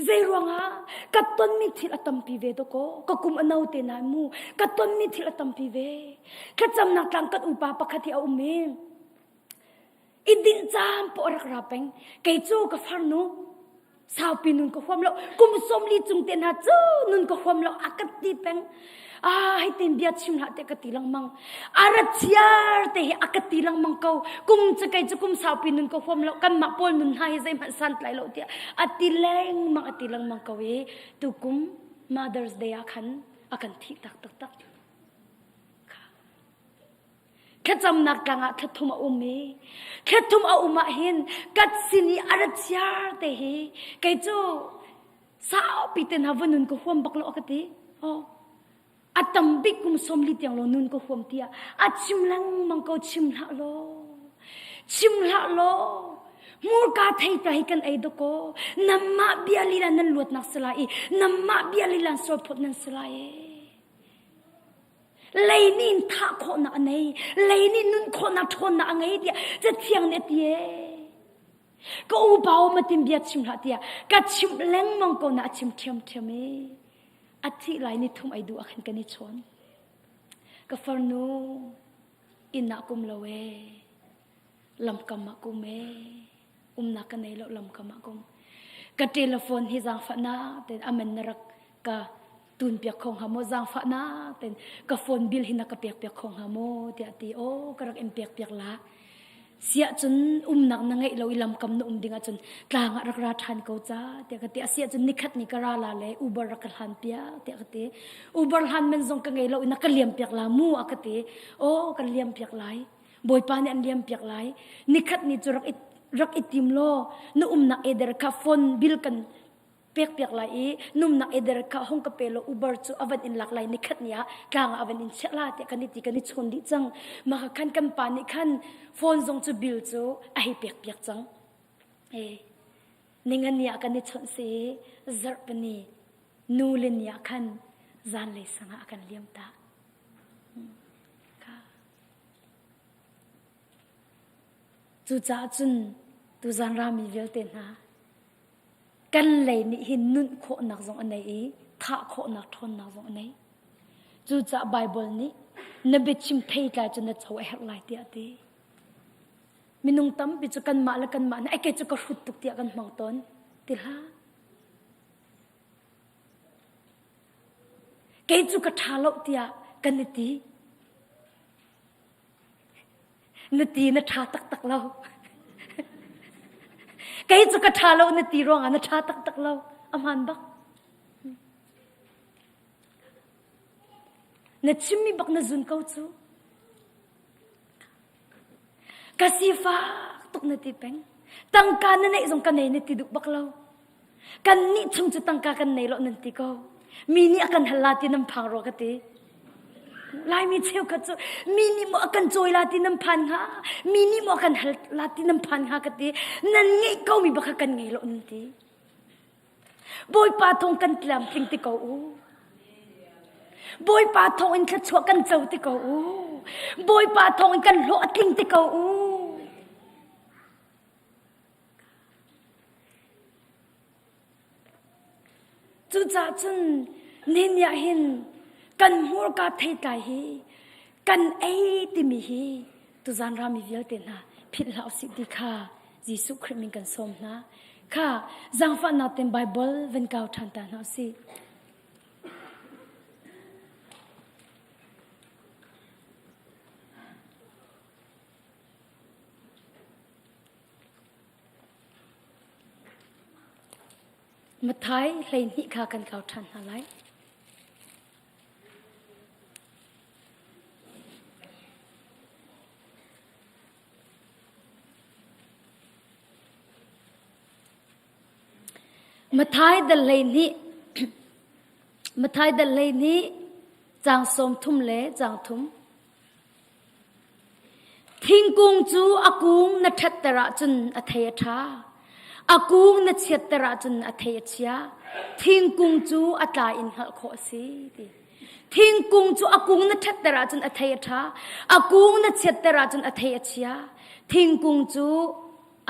Speaker 7: Zei ruangah ka tonmi thil a tampi ve dawkaw ka kum a no te nain mu ka tonmi thil a tampi ve thlacamnak tlang kan upa pakhat hi a um i i dinh caan poh a rak ra peng kei cu ka farnu saupi nun ka huam lo kum 40 cung te hna cu nun ka huam lo a ka ti peng. Ah, hei tin bia chim hlah te ka ti lengmang. A ra chiar te hi a ka ti lengmang ko. Kum cu kei cu kum saupi nun ka huam lo. Kanmah pawl nun hna hi zeihmanh santlai lo tiah a ti lengmang a ti lengmang ko i tukum Mother's Day ah khan a kan thih tak taktak. Thlacamnak tlang ah thlathum a um i thlathum a um ah hin ka sin i a ra chiar te hi kei cu saupi te hna va nun ka huam bak lo a ka ti. Oh. A tam bik kum 40 tiang lo nun ka huam tiah a chim lengmang ko chim hlah law. Chim hlah law. Hmurka thei ta hi kan ei dakaw. Namah bia lila nan luatnak si lai i namah bia lila sualphawt nan si lai e. Lei nih in thah khawhnak a nei. Lei nih nun khawhnak ṭhawnnak a ngei tiah Cathiang nih a ti ee. Ka upa um a tim bia chim hlah tiah ka chimh lengmang ko na a chim ṭhiamṭhiam ee. A thih lai ni thum ei duh ah khan kan i chawn. Ka farnu inn ah kum lo ee. Lamkam ah kum ee. Umnak ka nei lo lamkam ah kum. Ka telephone hi zaangfahnak tein aman na rak ka tun piak kho hnga maw zaangfahnak tein ka phone bill hi na ka pek piak kho hnga maw tiah ti aw ka rak in pek piak la siah cun umnak na ngeih lo i lamkam na um ding ahcun tlang ah rak ra ṭhan ko ca tiah ka ti asiah cun nikhat ni ka ra la le Uber rak ka hlan piak tiah ka ti Uber hlan men zong ka ngei lo i na ka liam piak la mu a ka ti aw kan liam piak lai Bawipa nih an liam piak lai nikhat ni cu rak i rak i tim law na umnak eder kha phone bill kan pekpiak lai i numnak eder kha hong ka pe law Uber cu a van in lak lai nikhat ni ah tlang ah a van in chiah la tiah kan i ti kan i chawn dih cang mah kha khan kan pa nih khan phone zong cu bill cu a hei pekpiak cang e ningani ah kan i chawnh si zarhpini nu le ni ah khan zanlei sang ah a kan liam tak Cucaah cun tuzan rami vialte hna kan lei nih hin nun khawhnak zong a nei i thah khawhnak ṭhawnnak zong a nei. Cucaah Baibal nih na biachim theitlai cu na co a herh lai tiah a ti. Minung tampi cu kanmah le kanmah nih ai kei cu ka hrut tuk tiah kan hmang tawn. Ti hlah. Kei cu ka ṭha lo tiah kan i ti. Na ti na ṭha taktak lo. Kei cu ka ṭha lo na ti ruangah na ṭha taktak lo. A hmaan bak. Na chimmi bak na zun ko cu. Ka sifak tuk na ti peng. Tangka na neih zong ka nei na ti duh bak lo. Kan nih chung cu tangka kan nei lo nan ti ko. Mi nih a kan hal la ti nan phang rua ka ti. Laimi cheukhat cu mi nih maw a kan cawi la ti nan phan hnga, mi nih maw a kan hal la ti nan phan hnga ka ti. Nan ngeih ko mi bak kan ngei lo nan ti. Bawipa thawng kan tlamtling ti ko u. Bawipa thawng in thluachuah kan co ti ko u. Bawipa thawng in kan hlawh a tling ti ko u. Cucaah cun nihin ah hin kan hmurka theitlai hi kan ei timi hi tuzan rami vialte hna philh hlah usih ti kha Jesuh Khrih min kan sawm hna. Kha zaangfahnak ten Bible van kau ṭhan ta hna usih. Mathai 12 kha kan kau ṭhan hna lai. Mathai dal 12 Mathai dal 12 caang 30 le caang thum. Thingkung cu a kung na ṭhatter ahcun a thei a ṭha. A kung na chiatter ahcun a thei a chia. Thingkung cu a tla in hngalh khawh a si ti. Thingkung cu a kung na ṭhatter ahcun a thei a ṭha. A kung na chiatter ahcun a thei a chia. Thingkung cu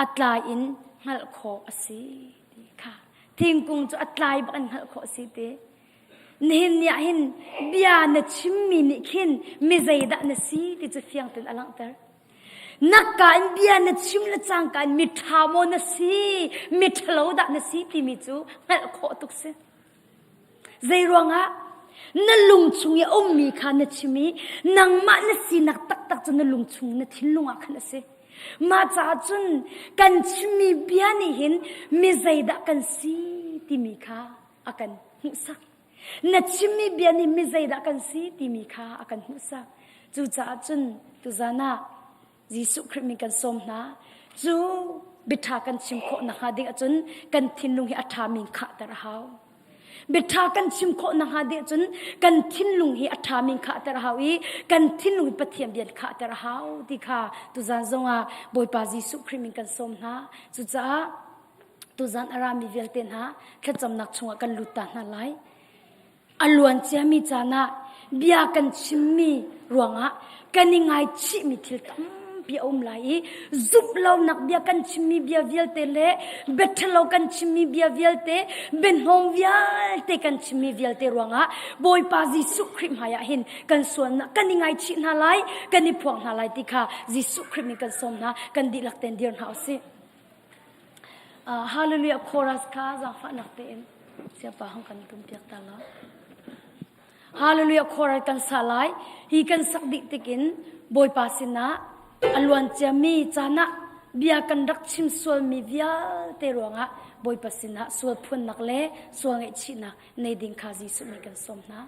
Speaker 7: a tlai in hngalh khawh a si ti kha. Thingkung cu a tlai bak in hngalh khawh a si ti. Nihin ni ah hin bia na chimmi nih khin mi zeidah na si ti cu fiang tein a langhter. Nakka in bia na chim le cangka in mi ṭha maw na si, mi ṭhalo dah na si timi cu hngalh khawh tuk si. Zei ruangah? Na lung chung i a ummi kha na chim i nangmah na sinak taktak cu na lung chung na thinlung ah khan a si. Mah caah cun kan chimmi bia nih hin mi zeidah kan si timi kha a kan hmuhsak. Na chimmi bia nih mi zeidah kan si timi kha a kan hmuhsak. Cucaah cun tuzan ah Jesuh Khrih min kan sawm hna. Cu biaṭha kan chim khawh nakhnga ding ahcun kan thinlung hi a ṭhami in khahter a hau. Biaṭha kan chim khawh nakhnga ding ahcun kan thinlung hi a ṭhami in khahter a hau i kan thinlung hi Pathian bia in khahter a hau ti kha tuzan zongah Bawipa Jesuh Khrih min kan sawm hna. Cucaah tuzan a rami vialte hna thlacamnak chungah kan lut ta hna lai. A luan ciami caan ah bia kan chimmi ruangah kan i ngaichihmi thil tampi a um lai i zumh lonak bia kan chimmi bia vialte le bia ṭhalo kan chimmi bia vialte biahnawm vialte kan chimmi vialte ruangah Bawipa Jesuh Khrih hmaiah hin kan sualnak kan i ngaichih hna lai kan i phuang hna lai ti kha Jesuh Khrih min kan sawm hna kan dihlak tein dir hna usih. Hallelujah chorus kha zaangfahnak tein siapa hong kan tum piak ta la. Hallelujah chorus kan sa lai. Hi kan sak dih tikin Bawipa sinah a luan ciami caan ah bia kan rak chim sualmi vialte ruangah Bawipa sinah sual phuannak le sual ngaihchihnak nei ding kha Jesuh nih kan sawm hna.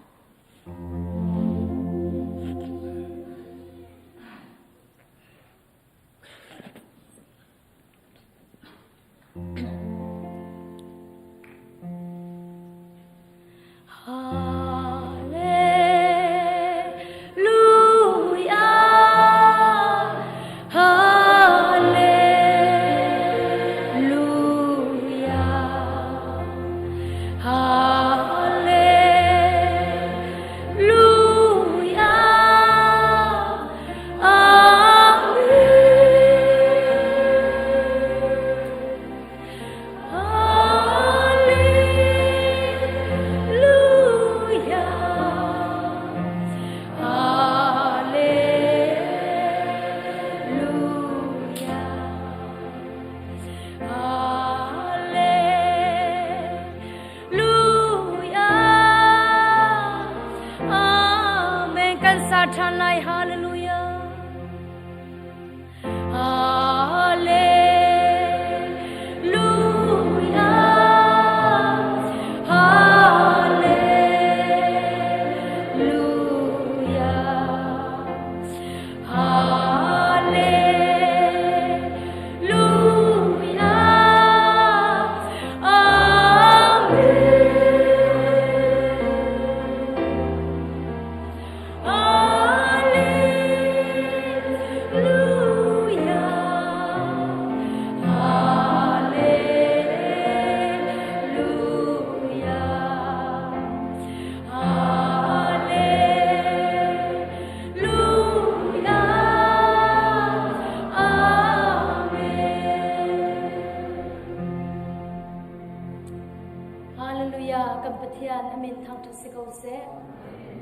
Speaker 7: Hallelujah kan Pathian amin thangṭhat si ko seh.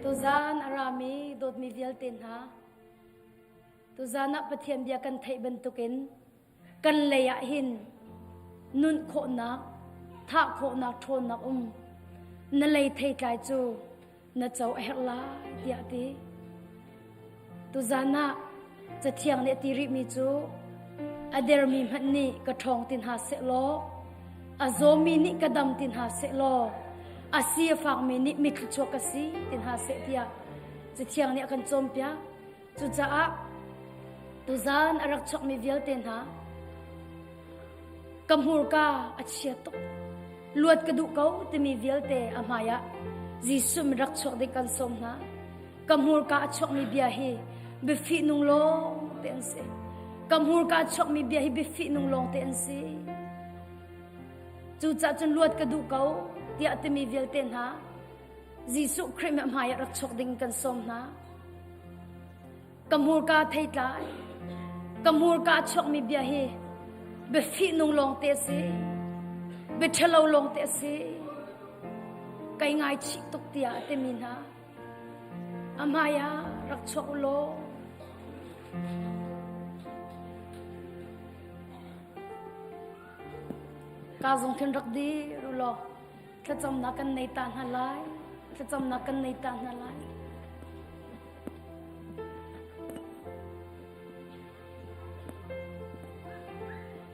Speaker 7: Tuzaan a rami dawtmi vialte hna tuzaan ah Pathian bia kan theih bantukin kan lei ah hin nun khawhnak thah khawhnak ṭhawnnak um na lei theitlai cu na co a herh lai tiah a ti. Tuzaan ah Cathiang nih a ti rihmi cu a dermi hmanh nih ka ṭhawng ti hna sehlaw a zawmi nih ka dam ti hna sehlaw a si a fakmi nih mithluachuak ka si ti hna seh tiah Cathiang nih a kan cawnpiak. Cucaah tuzaan a rak chuakmi vialte hna Ka hmurka a chia tuk. Luat ka duh ko timi vialte a hmaiah Jesuh min rak chuak ding kan sawm hna. Ka hmurka a chuakmi bia hi biafih nung lawng te an si. Ka hmurka a chuakmi bia hi biafih nung lawng te an si. Cucaah cun luat ka duh ko tiah timi vialte hna Jesuh Khrih hmaiah rak chuak ding kan sawm hna. Ka hmurka theitlai, ka hmurka a chuakmi bia hi biafih nung lawngte a si, bia ṭhalo lawngte a si. Kai ngaichih tuk tiah a timi hna, a hmai ah rak chuak u law. Ka zung khin rak dir u law thlacamnak kan nei ta hna lai. Thlacamnak kan nei ta hna lai.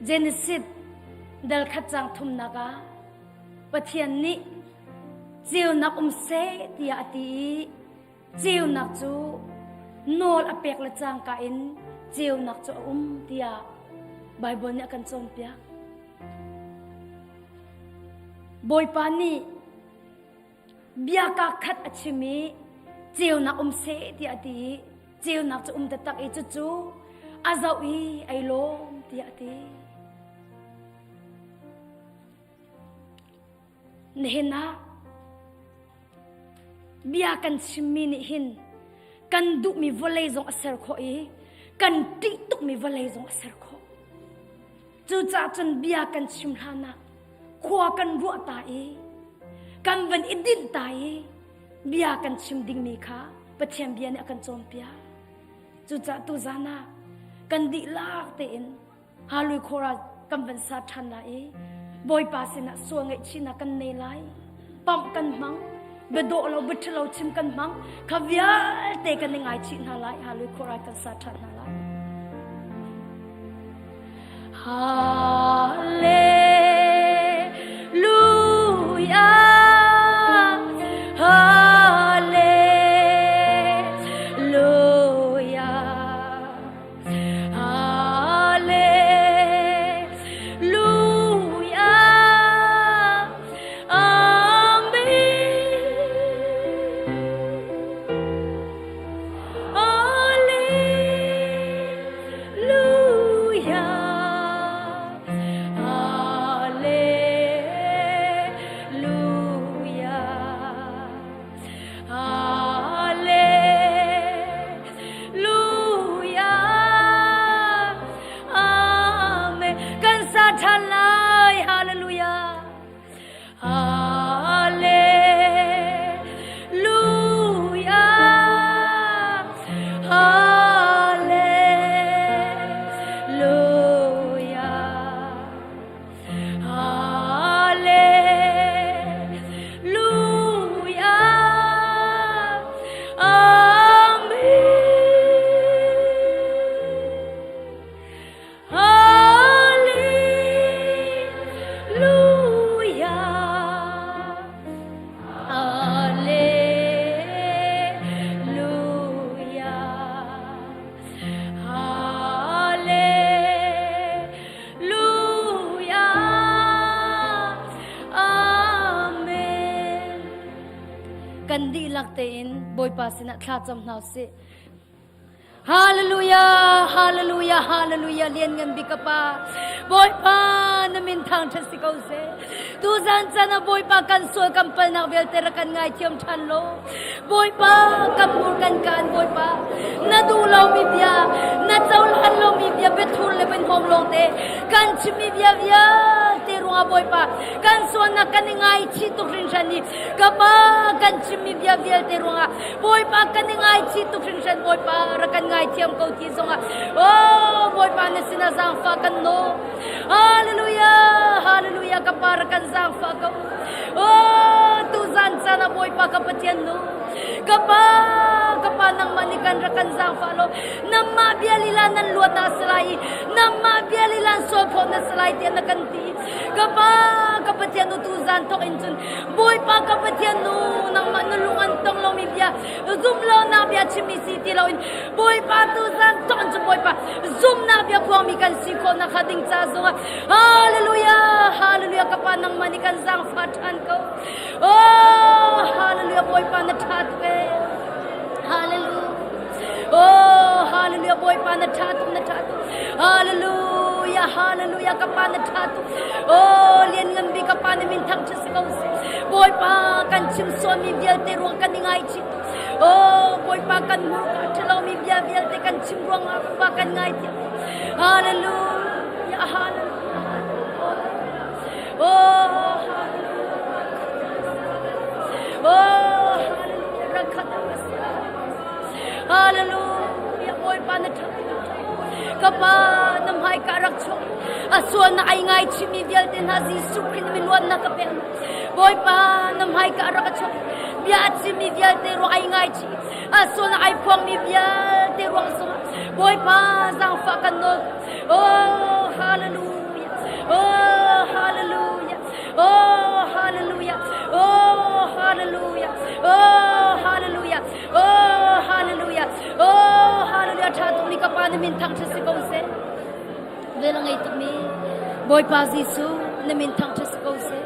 Speaker 7: Genesis dal khat cang thumnak ah Pathian nih ceunak um seh tiah a ti i ceunak cu nawl a pek le cangka in ceunak cu a um tiah Baibal nih a kan cawnpiak. Bawipa nih bia kaa khat a chim i ceunak um seh tiah a ti i ceunak cu um taktak i cucu a zoh i ai lawm tiah a ti. Nihin ah bia kan chimmi nih hin kan duhmi vawlei zong a ser khawh i kan ṭih tukmi vawlei zong a ser khawh. Cucaah cun bia kan chim hlan ah khua kan ruah ta i kan van i dinh ta i bia kan chim dingmi kha Pathian bia nih a kan cawnpiak. Cucaah tuzan ah kan dihlak tein Halui khor ah kan van sa ṭhan lai i Bawipa sinah sual ngaihchihnak kan nei lai. Pamh kan hmang, biadawh lo biaṭhalo chim kan hmang, kha vialte kan i ngaichih hna lai. Halui khor ah kan sa ṭhan hna lai. Hallelujah. Hallelujah. Hallelujah. Amen. Hallelujah. Hallelujah. Hallelujah. Amen. Kan sa ṭhan lai. Hallelujah. Hallelujah. Hallelujah. Hallelujah. Amen. Hallelujah. Hallelujah. Hallelujah. Amen. Kan dihlak tein Bawipa sinah thla cam hna usih. Hallelujah, hallelujah, hallelujah, lian ngan bik ka pa. Bawipa na min thang ṭhat si ko seh. Tu zan caan ah Bawipa kan sual kan palnak vialte rak kan ngaithiam ṭhan law. Bawipa kan mur kan kaan Bawipa na duh lomi bia na cohlan lomi bia biathur le biahnawm lawngte kan chimmi bia vialte ruangah Bawipa kan sualnak kan i ngaichih tuk hringhran i ka pa kan chimmi bia vialte ruangah Bawipa kan i ngaichih tuk hringhran Bawipa rak kan ngaithiam ko ti zongah oh Bawipa na sinah zaangfah kan nawl Hallelujah Hallelujah ka pa rak kan zaangfah ko Oh tu zan caan ah Bawipa ka Pathian nu ka pa ka pa nangmah nih kan rak kan zaangfah lo nangmah bia lila nan luat na si lai i nangmah bia lila sual phawt na si lai tiah na kan ti ka pa ka Pathian nu tu zan thawk in cun Bawipa ka Pathian nu nangmah na lung an tong lomi bia zumlonak bia chimmi si ti loin Bawipa tu zan thawk in cun Bawipa zumnak bia phuangmi kan si khawh nakhnga ding ca zongah Hallelujah Hallelujah ka pa nangmah nih kan zaangfah ṭhan ko Oh Hallelujah Bawipa na ṭha tuk ee Hallelujah Oh Hallelujah Bawipa na ṭha tuk na ṭha tuk Hallelujah Hallelujah ka pa na ṭha tuk Oh lianngan bik ka pa na min thangṭhat si ko seh Bawipa kan chim sualmi vialte ruang kan i ngaichih tuk Oh Bawipa kan hmurka ṭhalomi bia vialte kan chim ruangah pa kan ngaithiam Hallelujah Hallelujah Oh Hallelujah Oh Hallelujah Hallelujah Bawipa na ṭha ka pa na hmai ka rak chuak a sual na ai ngai chimmi vialte hna Jesuh Khrih na min luatnak ka pek.
Speaker 3: Bawipa na hmaika rak a chuak bia a chimmi vialte ruang ai ngaichih a sual ai phuangmi vialte ruang zongah Bawipa zaangfah kan nawl. Oh hallelujah. Oh hallelujah. Oh hallelujah. Oh hallelujah. Oh hallelujah. Oh hallelujah. Oh hallelujah. Tha tuk mi ka pa na min thang si ko seh. Vel ngei tuk mi Bawipa Jesuh na min thang si ko seh.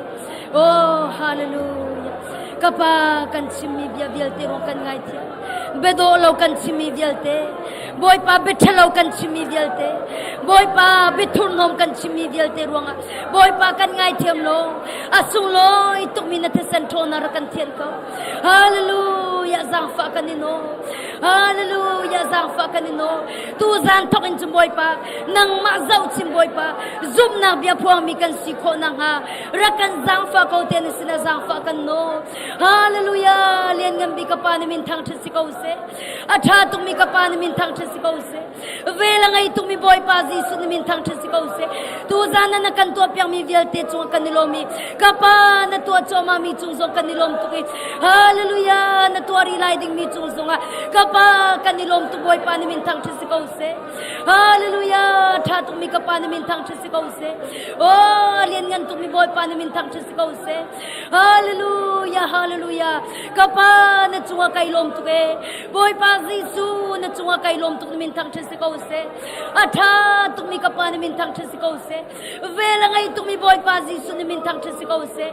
Speaker 3: Oh hallelujah. Ka pa kan chimmi bia vialte ruang kan ngaithiam. Biadawh lo kan chimmi vialte. Bawipa biaṭhalo kan chimmi vialte. Bawipa biathurhnawm kan chimmi vialte ruangah Bawipa kan ngaithiam lo. A sunglawi tukmi na thisen ṭhawnnak rak kan thian ko. Hallelujah zaangfah kan i nawl. Hallelujah zaangfah kan i nawl. Tu zan thawk in cun Bawipa nangmah zoh chim Bawipa zumhnak bia phuangmi kan si khawh nakhnga rak kan zaangfah ko te na sinah zaangfah kan nawl. Hallelujah lianngan bik ka pa na min thangṭhat si ko seh. A ṭha tukmi ka pa na min thangṭhat si ko seh. Vel a ngei tukmi Bawipa Jesuh na min thangṭhat si ko seh. Tuzan ah na kan tuahpiakmi vialte cungah kan i lawm i ka pa na tuah cuahmahmi cung zong kan i lawm tuk i Hallelujah na tuah rih lai dingmi cung zongah ka pa kan i lawm tuk Bawipa na min thangṭhat si ko seh. Hallelujah ṭha tukmi ka pa na min thangṭhat si ko seh. Oh lianngan tukmi Bawipa na min thangṭhat si ko seh. Hallelujah hallelujah ka pa na cungah kai lawm tuk ee Bawipa Jesuh na cungah kai lawm tuk na min thangṭhat si ko seh. A ṭha tukmi ka pa na min thangṭhat si ko seh. Vel a ngei tukmi Bawipa Jesuh na min thangṭhat si ko seh.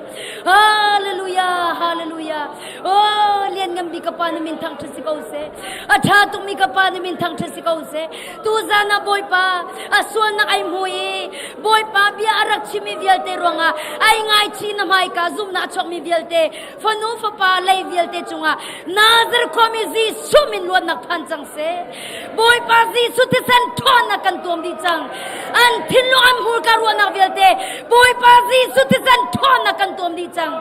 Speaker 3: Hallelujah hallelujah. Oh lianngan bik ka pa na min thangṭhat si ko seh. A ṭha tukmi ka pa na min thangṭhat si ko seh. Tuzan ah Bawipa a sualnak ai hmu i Bawipa bia a rak chimmi vialte ruangah ai ngaichih na hmaika zumhnak a chuakmi vialte fanu fapa lei vialte cungah Nazareth khuami Jesuh min luatnak phan cang seh. Bawipa Jesuh thisen ṭhawnnak kan tuam dih cang. An thinlung an hmurka ruahnak vialte Bawipa Jesuh thisen ṭhawnnak kan tuam dih cang.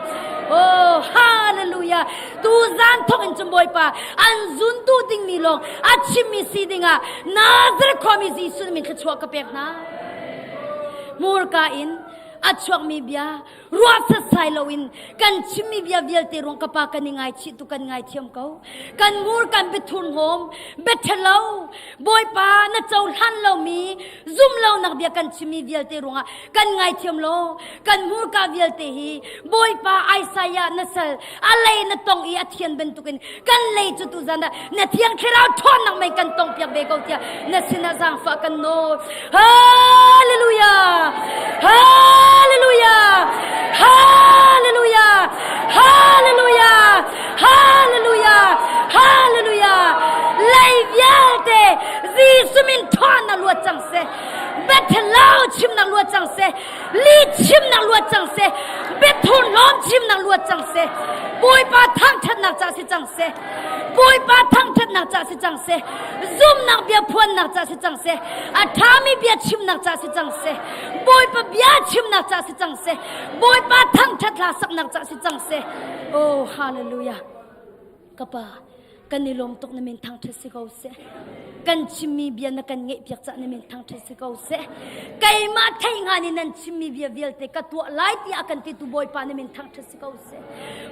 Speaker 3: Oh, hallelujah. Tu zan thawk in cun Bawipa an zuntu dingmi lawng a chimmi si dingah Nazareth khuami Jesuh min thluachuah ka pek hna. Hmurka in a chuakmi bia ruah setsai loin kan chimmi bia vialte ruang ka pa kan i ngaichih tu kan ngaithiam ko kan ngur kan biathur hnawm biaṭhalo bawipa na cohlan lomi zum lonak bia kan chimmi vialte ruangah kan ngaithiam lo kan hmurka vialte hi bawipa Isaiah na sal a lei na tong i a thian bantukin kan lei cu tuzan ah na thiang thlarau ṭhawnnak mei kan tong piak ve ko tiah na sinah zaangfah kan nawl hallelujah hallelujah hallelujah hallelujah hallelujah hallelujah lei vialte Jesuh min ṭhawnnak luat cang seh Bethel chimnak luat cang seh li chimnak luat cang seh biathurhnawm chimnak luat cang seh bawipa thangṭhatnak ca si cang seh bawipa thangṭhatnak ca si cang seh zumnak bia phuannak ca si cang seh a ṭhami bia chimnak ca si cang seh bawipa bia chimnak ca si cang seh bawipa thangṭhat hla saknak ca si cang seh oh hallelujah ka pa kan i lawm tuk na min thangṭhat si ko seh kan chimmi bia na kan ngeihpiak cah na min thangṭhat si ko seh keimah theih hngan in nan chimmi bia vialte ka tuah lai tiah kan ti tu bawipa na min thangṭhat si ko seh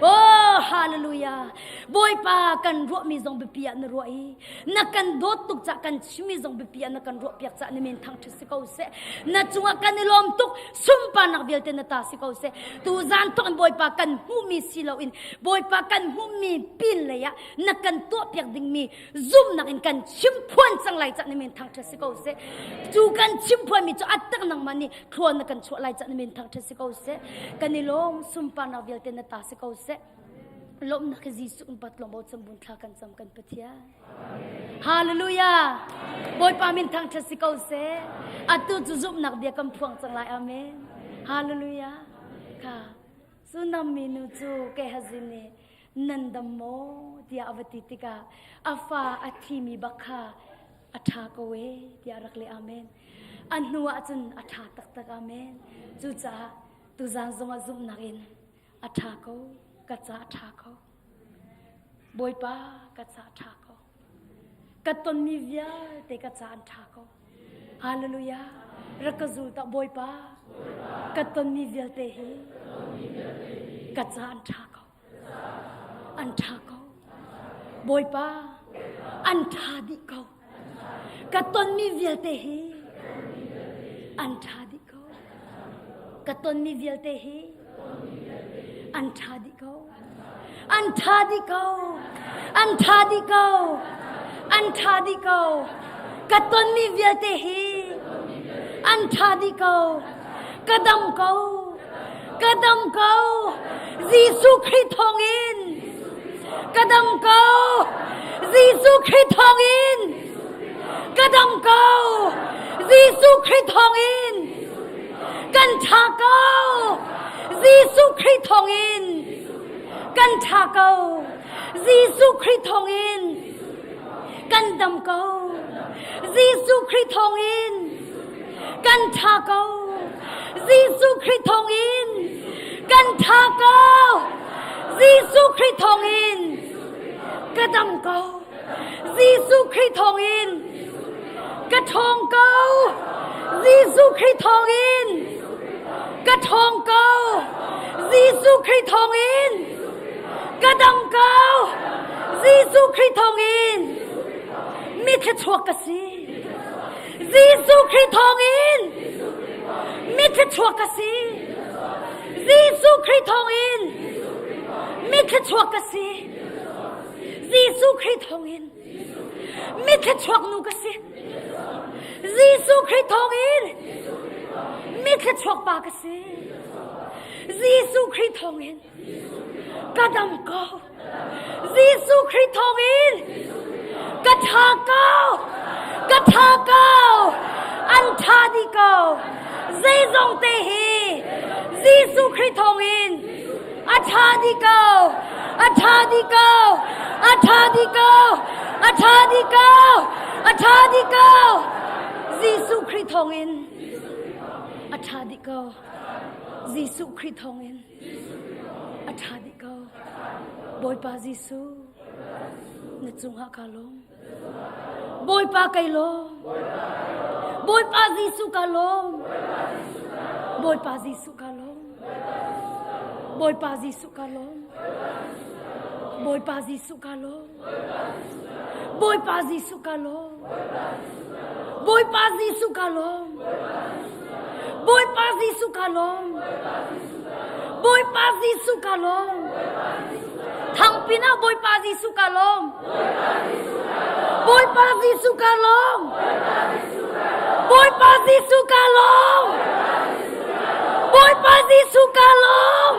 Speaker 3: oh hallelujah bawipa kan ruahmi zong biapi ah na ruah i na kan dawt tuk cah kan chimmi zong biapi ah na kan ruahpiak cah na min thangṭhat si ko seh na cungah kan i lawm tuk sunparnak vialte na ta si ko seh tu zan thawk in bawipa kan hmuhmi si loin Bawipa kan hmuhmi pin lei ah na kan tuahpiak dingmi zumhnak in kan chimphuan cang lai cah na min thangṭhat si ko seh. Cu kan chimphuanmi cu a tak nangmah nih thlua na kan chuah lai cah na min thangṭhat si ko seh. Kan i lawm sunparnak vialte na ta si ko seh. Lawmhnak hi Jesuh in pat lawng bochan bun thla kan cam kan Pathian. Hallelujah. Bawipa min thangṭhat si ko seh. Atu cu zumhnak bia kan phuang cang lai. Amen. Hallelujah. Kha Sunam minu cu Gehazi nih nan dam maw tiah a va ti tikah a fa a thimi bak kha a ṭha ko e tiah a rak leh amen. A hnu ah cun a ṭha taktak amen. Cucaah tuzaan zongah zumhnak in a ṭha ko ka ca a ṭha ko. Bawipa ka ca a ṭha ko. Ka tonmi vialte ka ca an ṭha ko. Hallelujah. Rak ka zul tak Bawipa. Ka tonmi vialte hi.
Speaker 7: Ka ca an ṭha ko. An ṭha ko. Bawipa, an ṭha dih ko. Ka tonmi vialte hi an ṭha dih ko. Ka tonmi vialte hi an ṭha dih ko. An ṭha dih ko. An ṭha dih ko. An ṭha dih ko. Ka tonmi vialte hi an ṭha dih ko. Ka dam ko. Ka dam ko. Jesuh Khrih thawngin ka dam ko. Jesuh Khrih thawngin ka dam ko. Jesuh Khrih thawngin kan ṭha ko. Jesuh Khrih thawngin kan ṭha ko. Jesuh Khrih thawngin kan dam ko. Jesuh Khrih thawngin kan ṭha ko. Jesuh Khrih thawngin kan ṭha ko. Jesuh Khrih thawngin ka dam ko. Jesuh Khrih thawngin ka ṭhawng ko. Jesuh Khrih thawngin ka ṭhawng ko. Jesuh Khrih thawngin ka dam ko. Jesuh Khrih thawngin mi thluachuak ka si. Jesuh Khrih thawngin mi thluachuak ka si. Jesuh Khrih thawngin mi thluachuak ka si. Jesuh Khrih thawngin mi thluachuak nu ka si. Jesuh Khrih thawngin mi thluachuak pa ka si. Jesuh Khrih thawngin ka dam ko. Jesuh Khrih thawngin ka ṭha ko. Ka ṭha ko. An ṭha dih ko. Zeizong te hi Jesuh Khrih thawngin a ṭha dih ko. A ṭha dih ko. A ṭha dih ko. A ṭha dih ko. A ṭha dih ko. Jesuh Khrih thawngin a ṭha dih ko. Jesuh Khrih thawngin a ṭha dih ko. Bawipa Jesuh, na cungah kaa lawm. Bawipa kai lawm. Bawipa Jesuh ka lawm. Bawipa Jesuh ka lawm. Bawipa Jesuh ka lawm. Bawipa Jesuh ka lawm. Bawipa Jesuh ka lawm. Bawipa Jesuh ka lawm. Bawipa Jesuh ka lawm. Bawipa Jesuh ka lawm. Thangpin ah Bawipa Jesuh ka lawm. Bawipa Jesuh ka lawm. Bawipa Jesuh ka lawm. Bawipa Jesuh ka lawm.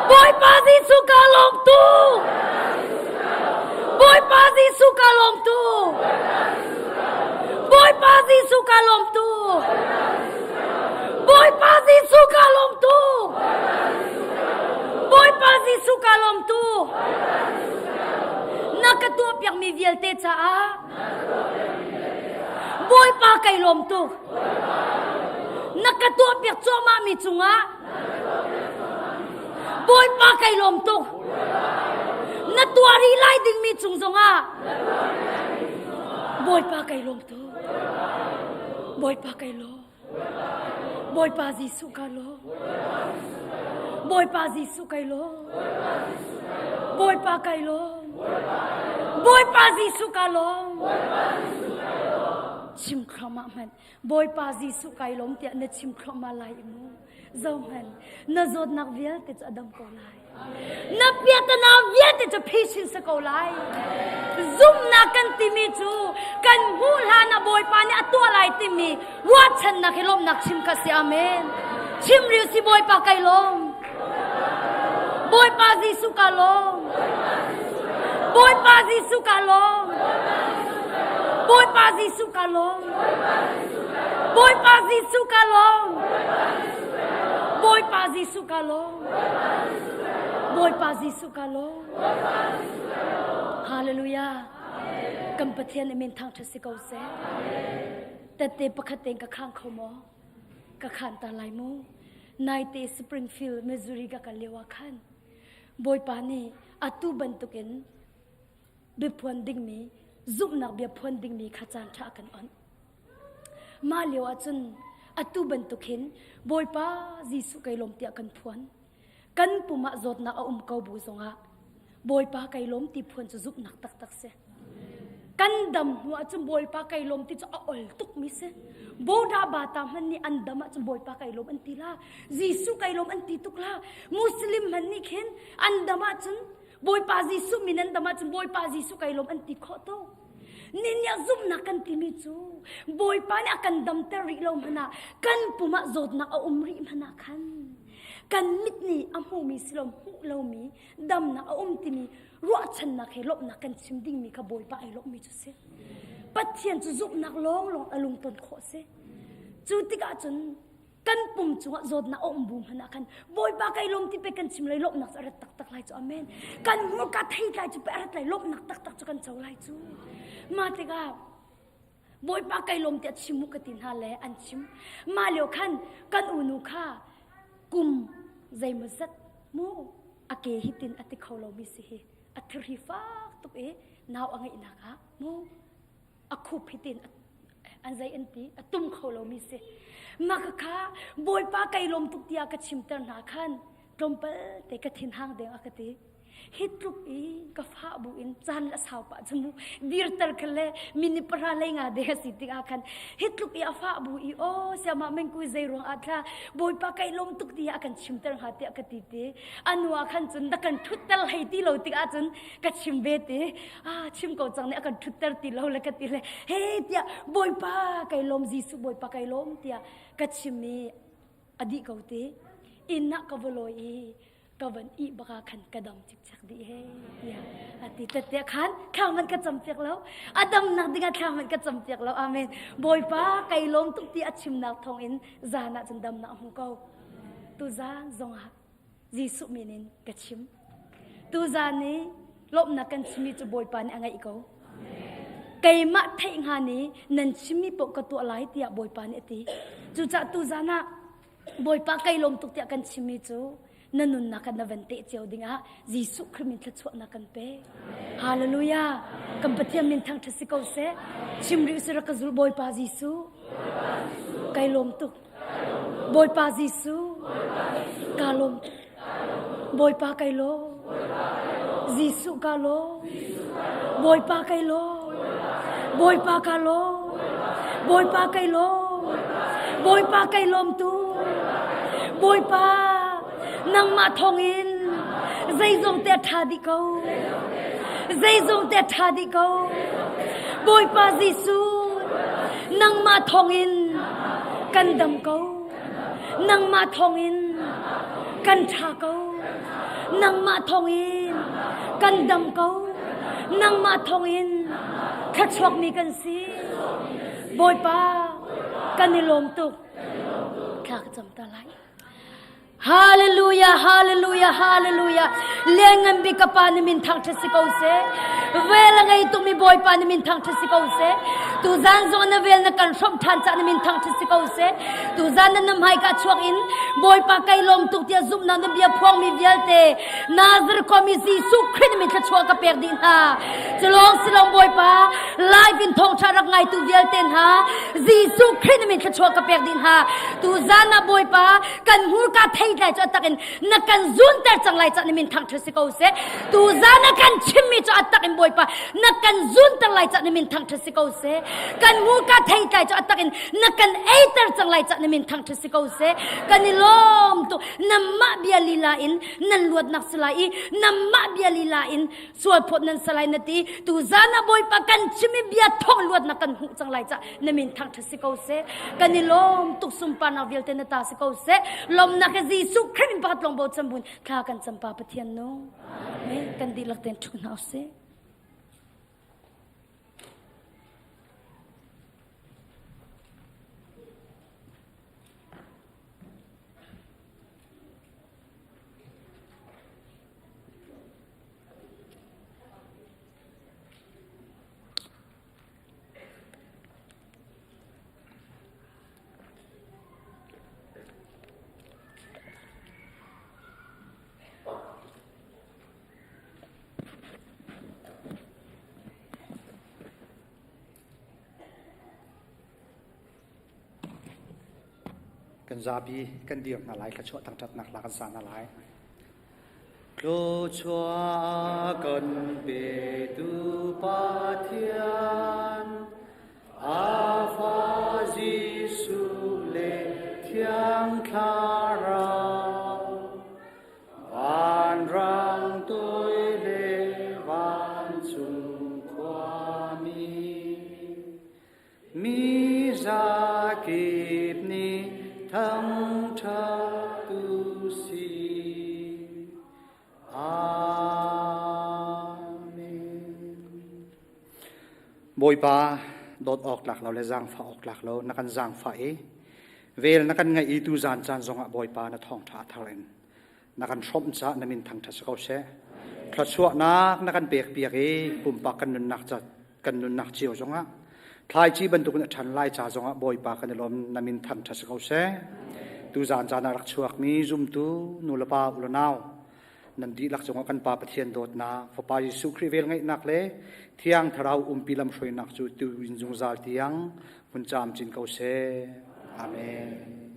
Speaker 7: Bawipa Jesuh ka lawm tu. Bawipa Jesuh ka lawm tu. Bawipa Jesuh ka lawm tu. Bawipa Jesuh ka lawm tu. Bawipa Jesuh ka lawm tu. Na ka tuahpiakmi vialte caah Bawipa kai lawm tuk. Na ka tuahpiak cuahmahmi cungah Bawipa kai lawm tuk. Na tuah rih lai dingmi cung zongah Bawipa kai lawm tuk. Bawipa kai lawm. Bawipa Jesuh ka lawm. Bawipa Jesuh kai lawm. Bawipa kai lawm. Bawipa Jesuh ka lawm. Chim thluahmah hmanh. Bawipa Jesuh kai lawm tiah na chim thluahmah lai i mu. Zohmanh, na zawtnak vialte cu a dam ko lai. Na piatana vialte cu phisin si ko lai. Zumhnak kan timi cu kan hmuh hlan ah Bawipa nih a tuah lai timi ruahchannak hi lawmhnak chim kha si. Amen. Chim riu si Bawipa kai lawm. Bawipa Jesuh ka lawm. Bawipa Jesuh ka lawm. Bawipa Jesuh ka lawm. Bawipa Jesuh ka lawm. Bawipa Jesuh ka lawm. Bawipa Jesuh ka lawm. Hallelujah. Kan Pathian amin thangṭhat si ko seh. Tette pakhat tein ka khang kho maw? Ka khan ta lai mu. Naite Springfield, Missouri ka kal lio ah khan Bawipa nih atu bantukin biaphuan dingmi zumhnak biaphuan dingmi kha caan ṭha a kan onh. Mah lio ahcun atu bantuk hin Bawipa Jesuh kai lawm tiah kan phuan. Kan pum ah zawtnak a um ko bu zongah Bawipa kai lawm ti phuan cu zumhnak taktak si. Kan dam hnu ahcun Bawipa kai lawm ti cu a ol tukmi si. Boda bata hmanh nih an dam ahcun Bawipa kai lawm an ti la. Jesuh kai lawm an ti tuk la. Muslim hmanh nih khin an dam ahcun Bawipa Jesuh min an dam ahcun Bawipa Jesuh kai lawm an ti khawh tuk. Ninia zumhnak kan timi cu Bawipa nih a kan damter rih lo hmanh ah kan pum ah zawtnak a um rih hmanh ah khan kan mit nih a hmuhmi si lo hmuh lomi damnak a um timi ruahchannak he lawmhnak kan chim dingmi kha Bawipa ai lawmhmi cu si. Pathian cu zumhnak lawnglawng a lungton khawh si. Cu tikah cun kan pum cungah zawtnak a um bu hmanh ah khan Bawipa kai lawm ti pe kan chim lai lawmhnak cu a rat taktak lai cu amen. Kan hmurka theitlai cu pe a rat lai lawmhnak taktak cu kan co lai cu. Mah tikah Bawipa kai lawm tiah chim u ka ti hna le an chim. Mah lio khan kan unu kha kum zeimawzat mu a ke hitin a ti kho lomi si hi a thirhi fak tuk i nau a ngeihnak ah mu a khup hitin an zei an ti a tum kho lomi si. Mah kha Bawipa kai lawm tuk tiah ka chimter hna khan tlawmpal te ka thin hang deng a ka ti. Hi tluk i ka fah bu in caan a sau pah cu mu dirter kha le minute pahra lei nga de a si tikah khan hi tluk i a fah bu i aw siamah mengkui zei ruang ah thla bawipa kai lawm tuk ti a kan chimter hnga tiah ka ti ti anu ah khan cun na kan thutter hlei ti lo tikah cun ka chim ve ti ah chim ko cang nih a kan thutter ti lo le ka ti le he tiah bawipa kai lawm Jesuh bawipa kai lawm tiah ka chim i a dih ko ti inn ah ka va lawi i ka van ih baka khan ka dam cikcek dih he tiah a ti tete khan thla man ka cam piak lo a damnak dingah thla man ka cam piak lo amen bawipa kai lawm tuk ti a chimnak thawng in zan ah cun damnak hmu ko tu zan zongah Jesuh min in ka chim tu zan ni lawmhnak kan chimmi cu bawipa nih a ngaih ko keimah theih hnga ni nan chimmi paoh ka tuah lai tiah bawipa nih a ti cucah tu zan ah Bawipa kai lawm tuk tiah kan chimmi cu na nunnak kan na van teh cio dingah Jesuh Khrih min thluachuahnak kan pe. Hallelujah. Kan Pathian min thangṭhat si ko seh. Chim rih usih rak ka zul Bawipa Jesuh. Kai lawm tuk. Bawipa Jesuh. Ka lawm tuk. Bawipa kai lawm. Jesuh ka lawm. Bawipa kai lawm. Bawipa ka lawm. Bawipa kai lawm. Bawipa kai lawm tu. Bawipa nangmah thawngin zeizong te a ṭha dih ko. Zeizong te a ṭha dih ko. Bawipa Jesuh nangmah thawngin kan dam ko. Nangmah thawngin kan ṭha ko. Nangmah thawngin kan dam ko. Nangmah thawngin thluachuakmi kan si. Bawipa, kan i lawm tuk. Thla ka cam ta lai. Hallelujah, hallelujah, hallelujah. Lianngan bik ka pa na min thangṭhat si ko seh. Vel a ngei tukmi Bawipa na min thangṭhat si ko seh. Tu zan zong na vel na kan hrawmh ṭhan cah na min thangṭhat si ko seh. Tu zan na nam hmaika chuak in Bawipa kai lawm tuk tiah zumhnak na bia phuangmi vialte Nazareth khuami Jesuh Khrih na min thluachuah ka pek dih hna. Culawng silong Bawipa live in thawngṭha rak ngaitu vialte hna Jesuh Khrih na min thluachuah ka pek dih hna. Tu zan ah Bawipa kan hmurka theitlai cu a tak in na kan zunter cang lai cah na min thangṭhat si ko seh. Tu zan ah kan chimmi cu a tak in Bawipa na kan zunter lai cah na min thangṭhat si ko seh. Kan hmurka theitlai cu a tak in na kan eiter cang lai cah na min thangṭhat si ko seh. Kan i lawm tuk. Namah bia lila in nan luatnak si lai i namah bia lila in sualphawt nan si lai na ti. Tu zan ah Bawipa kan chim i bia thawng luatnak kan hmuh cang lai cah na min thangṭhat si ko seh. Kan i lawm tuk sunparnak vialte na ta si ko seh. Lawmnak he Jesuh Khrih min pakhat lawng bochan buin thla kan cam pa Pathian nung. Amen. Kan dihlak tein ṭhu hna usih.
Speaker 8: Kan zapi kan dir hna lai thluachuah thangṭhatnak hla kan sa hna lai. Thluachuah kan petu Pathian, a fa Jesuh le Thiang Thlarau, vanrang toi le vancung khuami, mi zakip nih thangṭhat u sih. Amen.
Speaker 9: Bawipa dawt awk tlak lo le zaangfah awk tlak lo na kan zaangfah i vel na kan ngaih i tu zan caan zongah Bawipa na thawngṭha thar in na kan hrawmh caah na min thangṭhat si ko seh. Thluachuahnak na kan pek piak i pumpak kan nunnak ca kan nunnak cio zongah thlaici bantukin a ṭhan lai ca zongah Bawipa kan i lawm na min thangṭhat si ko seh. Tu zan caan ah rak chuakmi zumtu nulepa ulenau nan dihlak cungah kan Pa Pathian dawtnak, Fapa Jesuh Khrih velngeihnak le Thiang Thlarau umpi lamhruainak cu tu in zungzal tiang hmun camcin ko seh. Amen.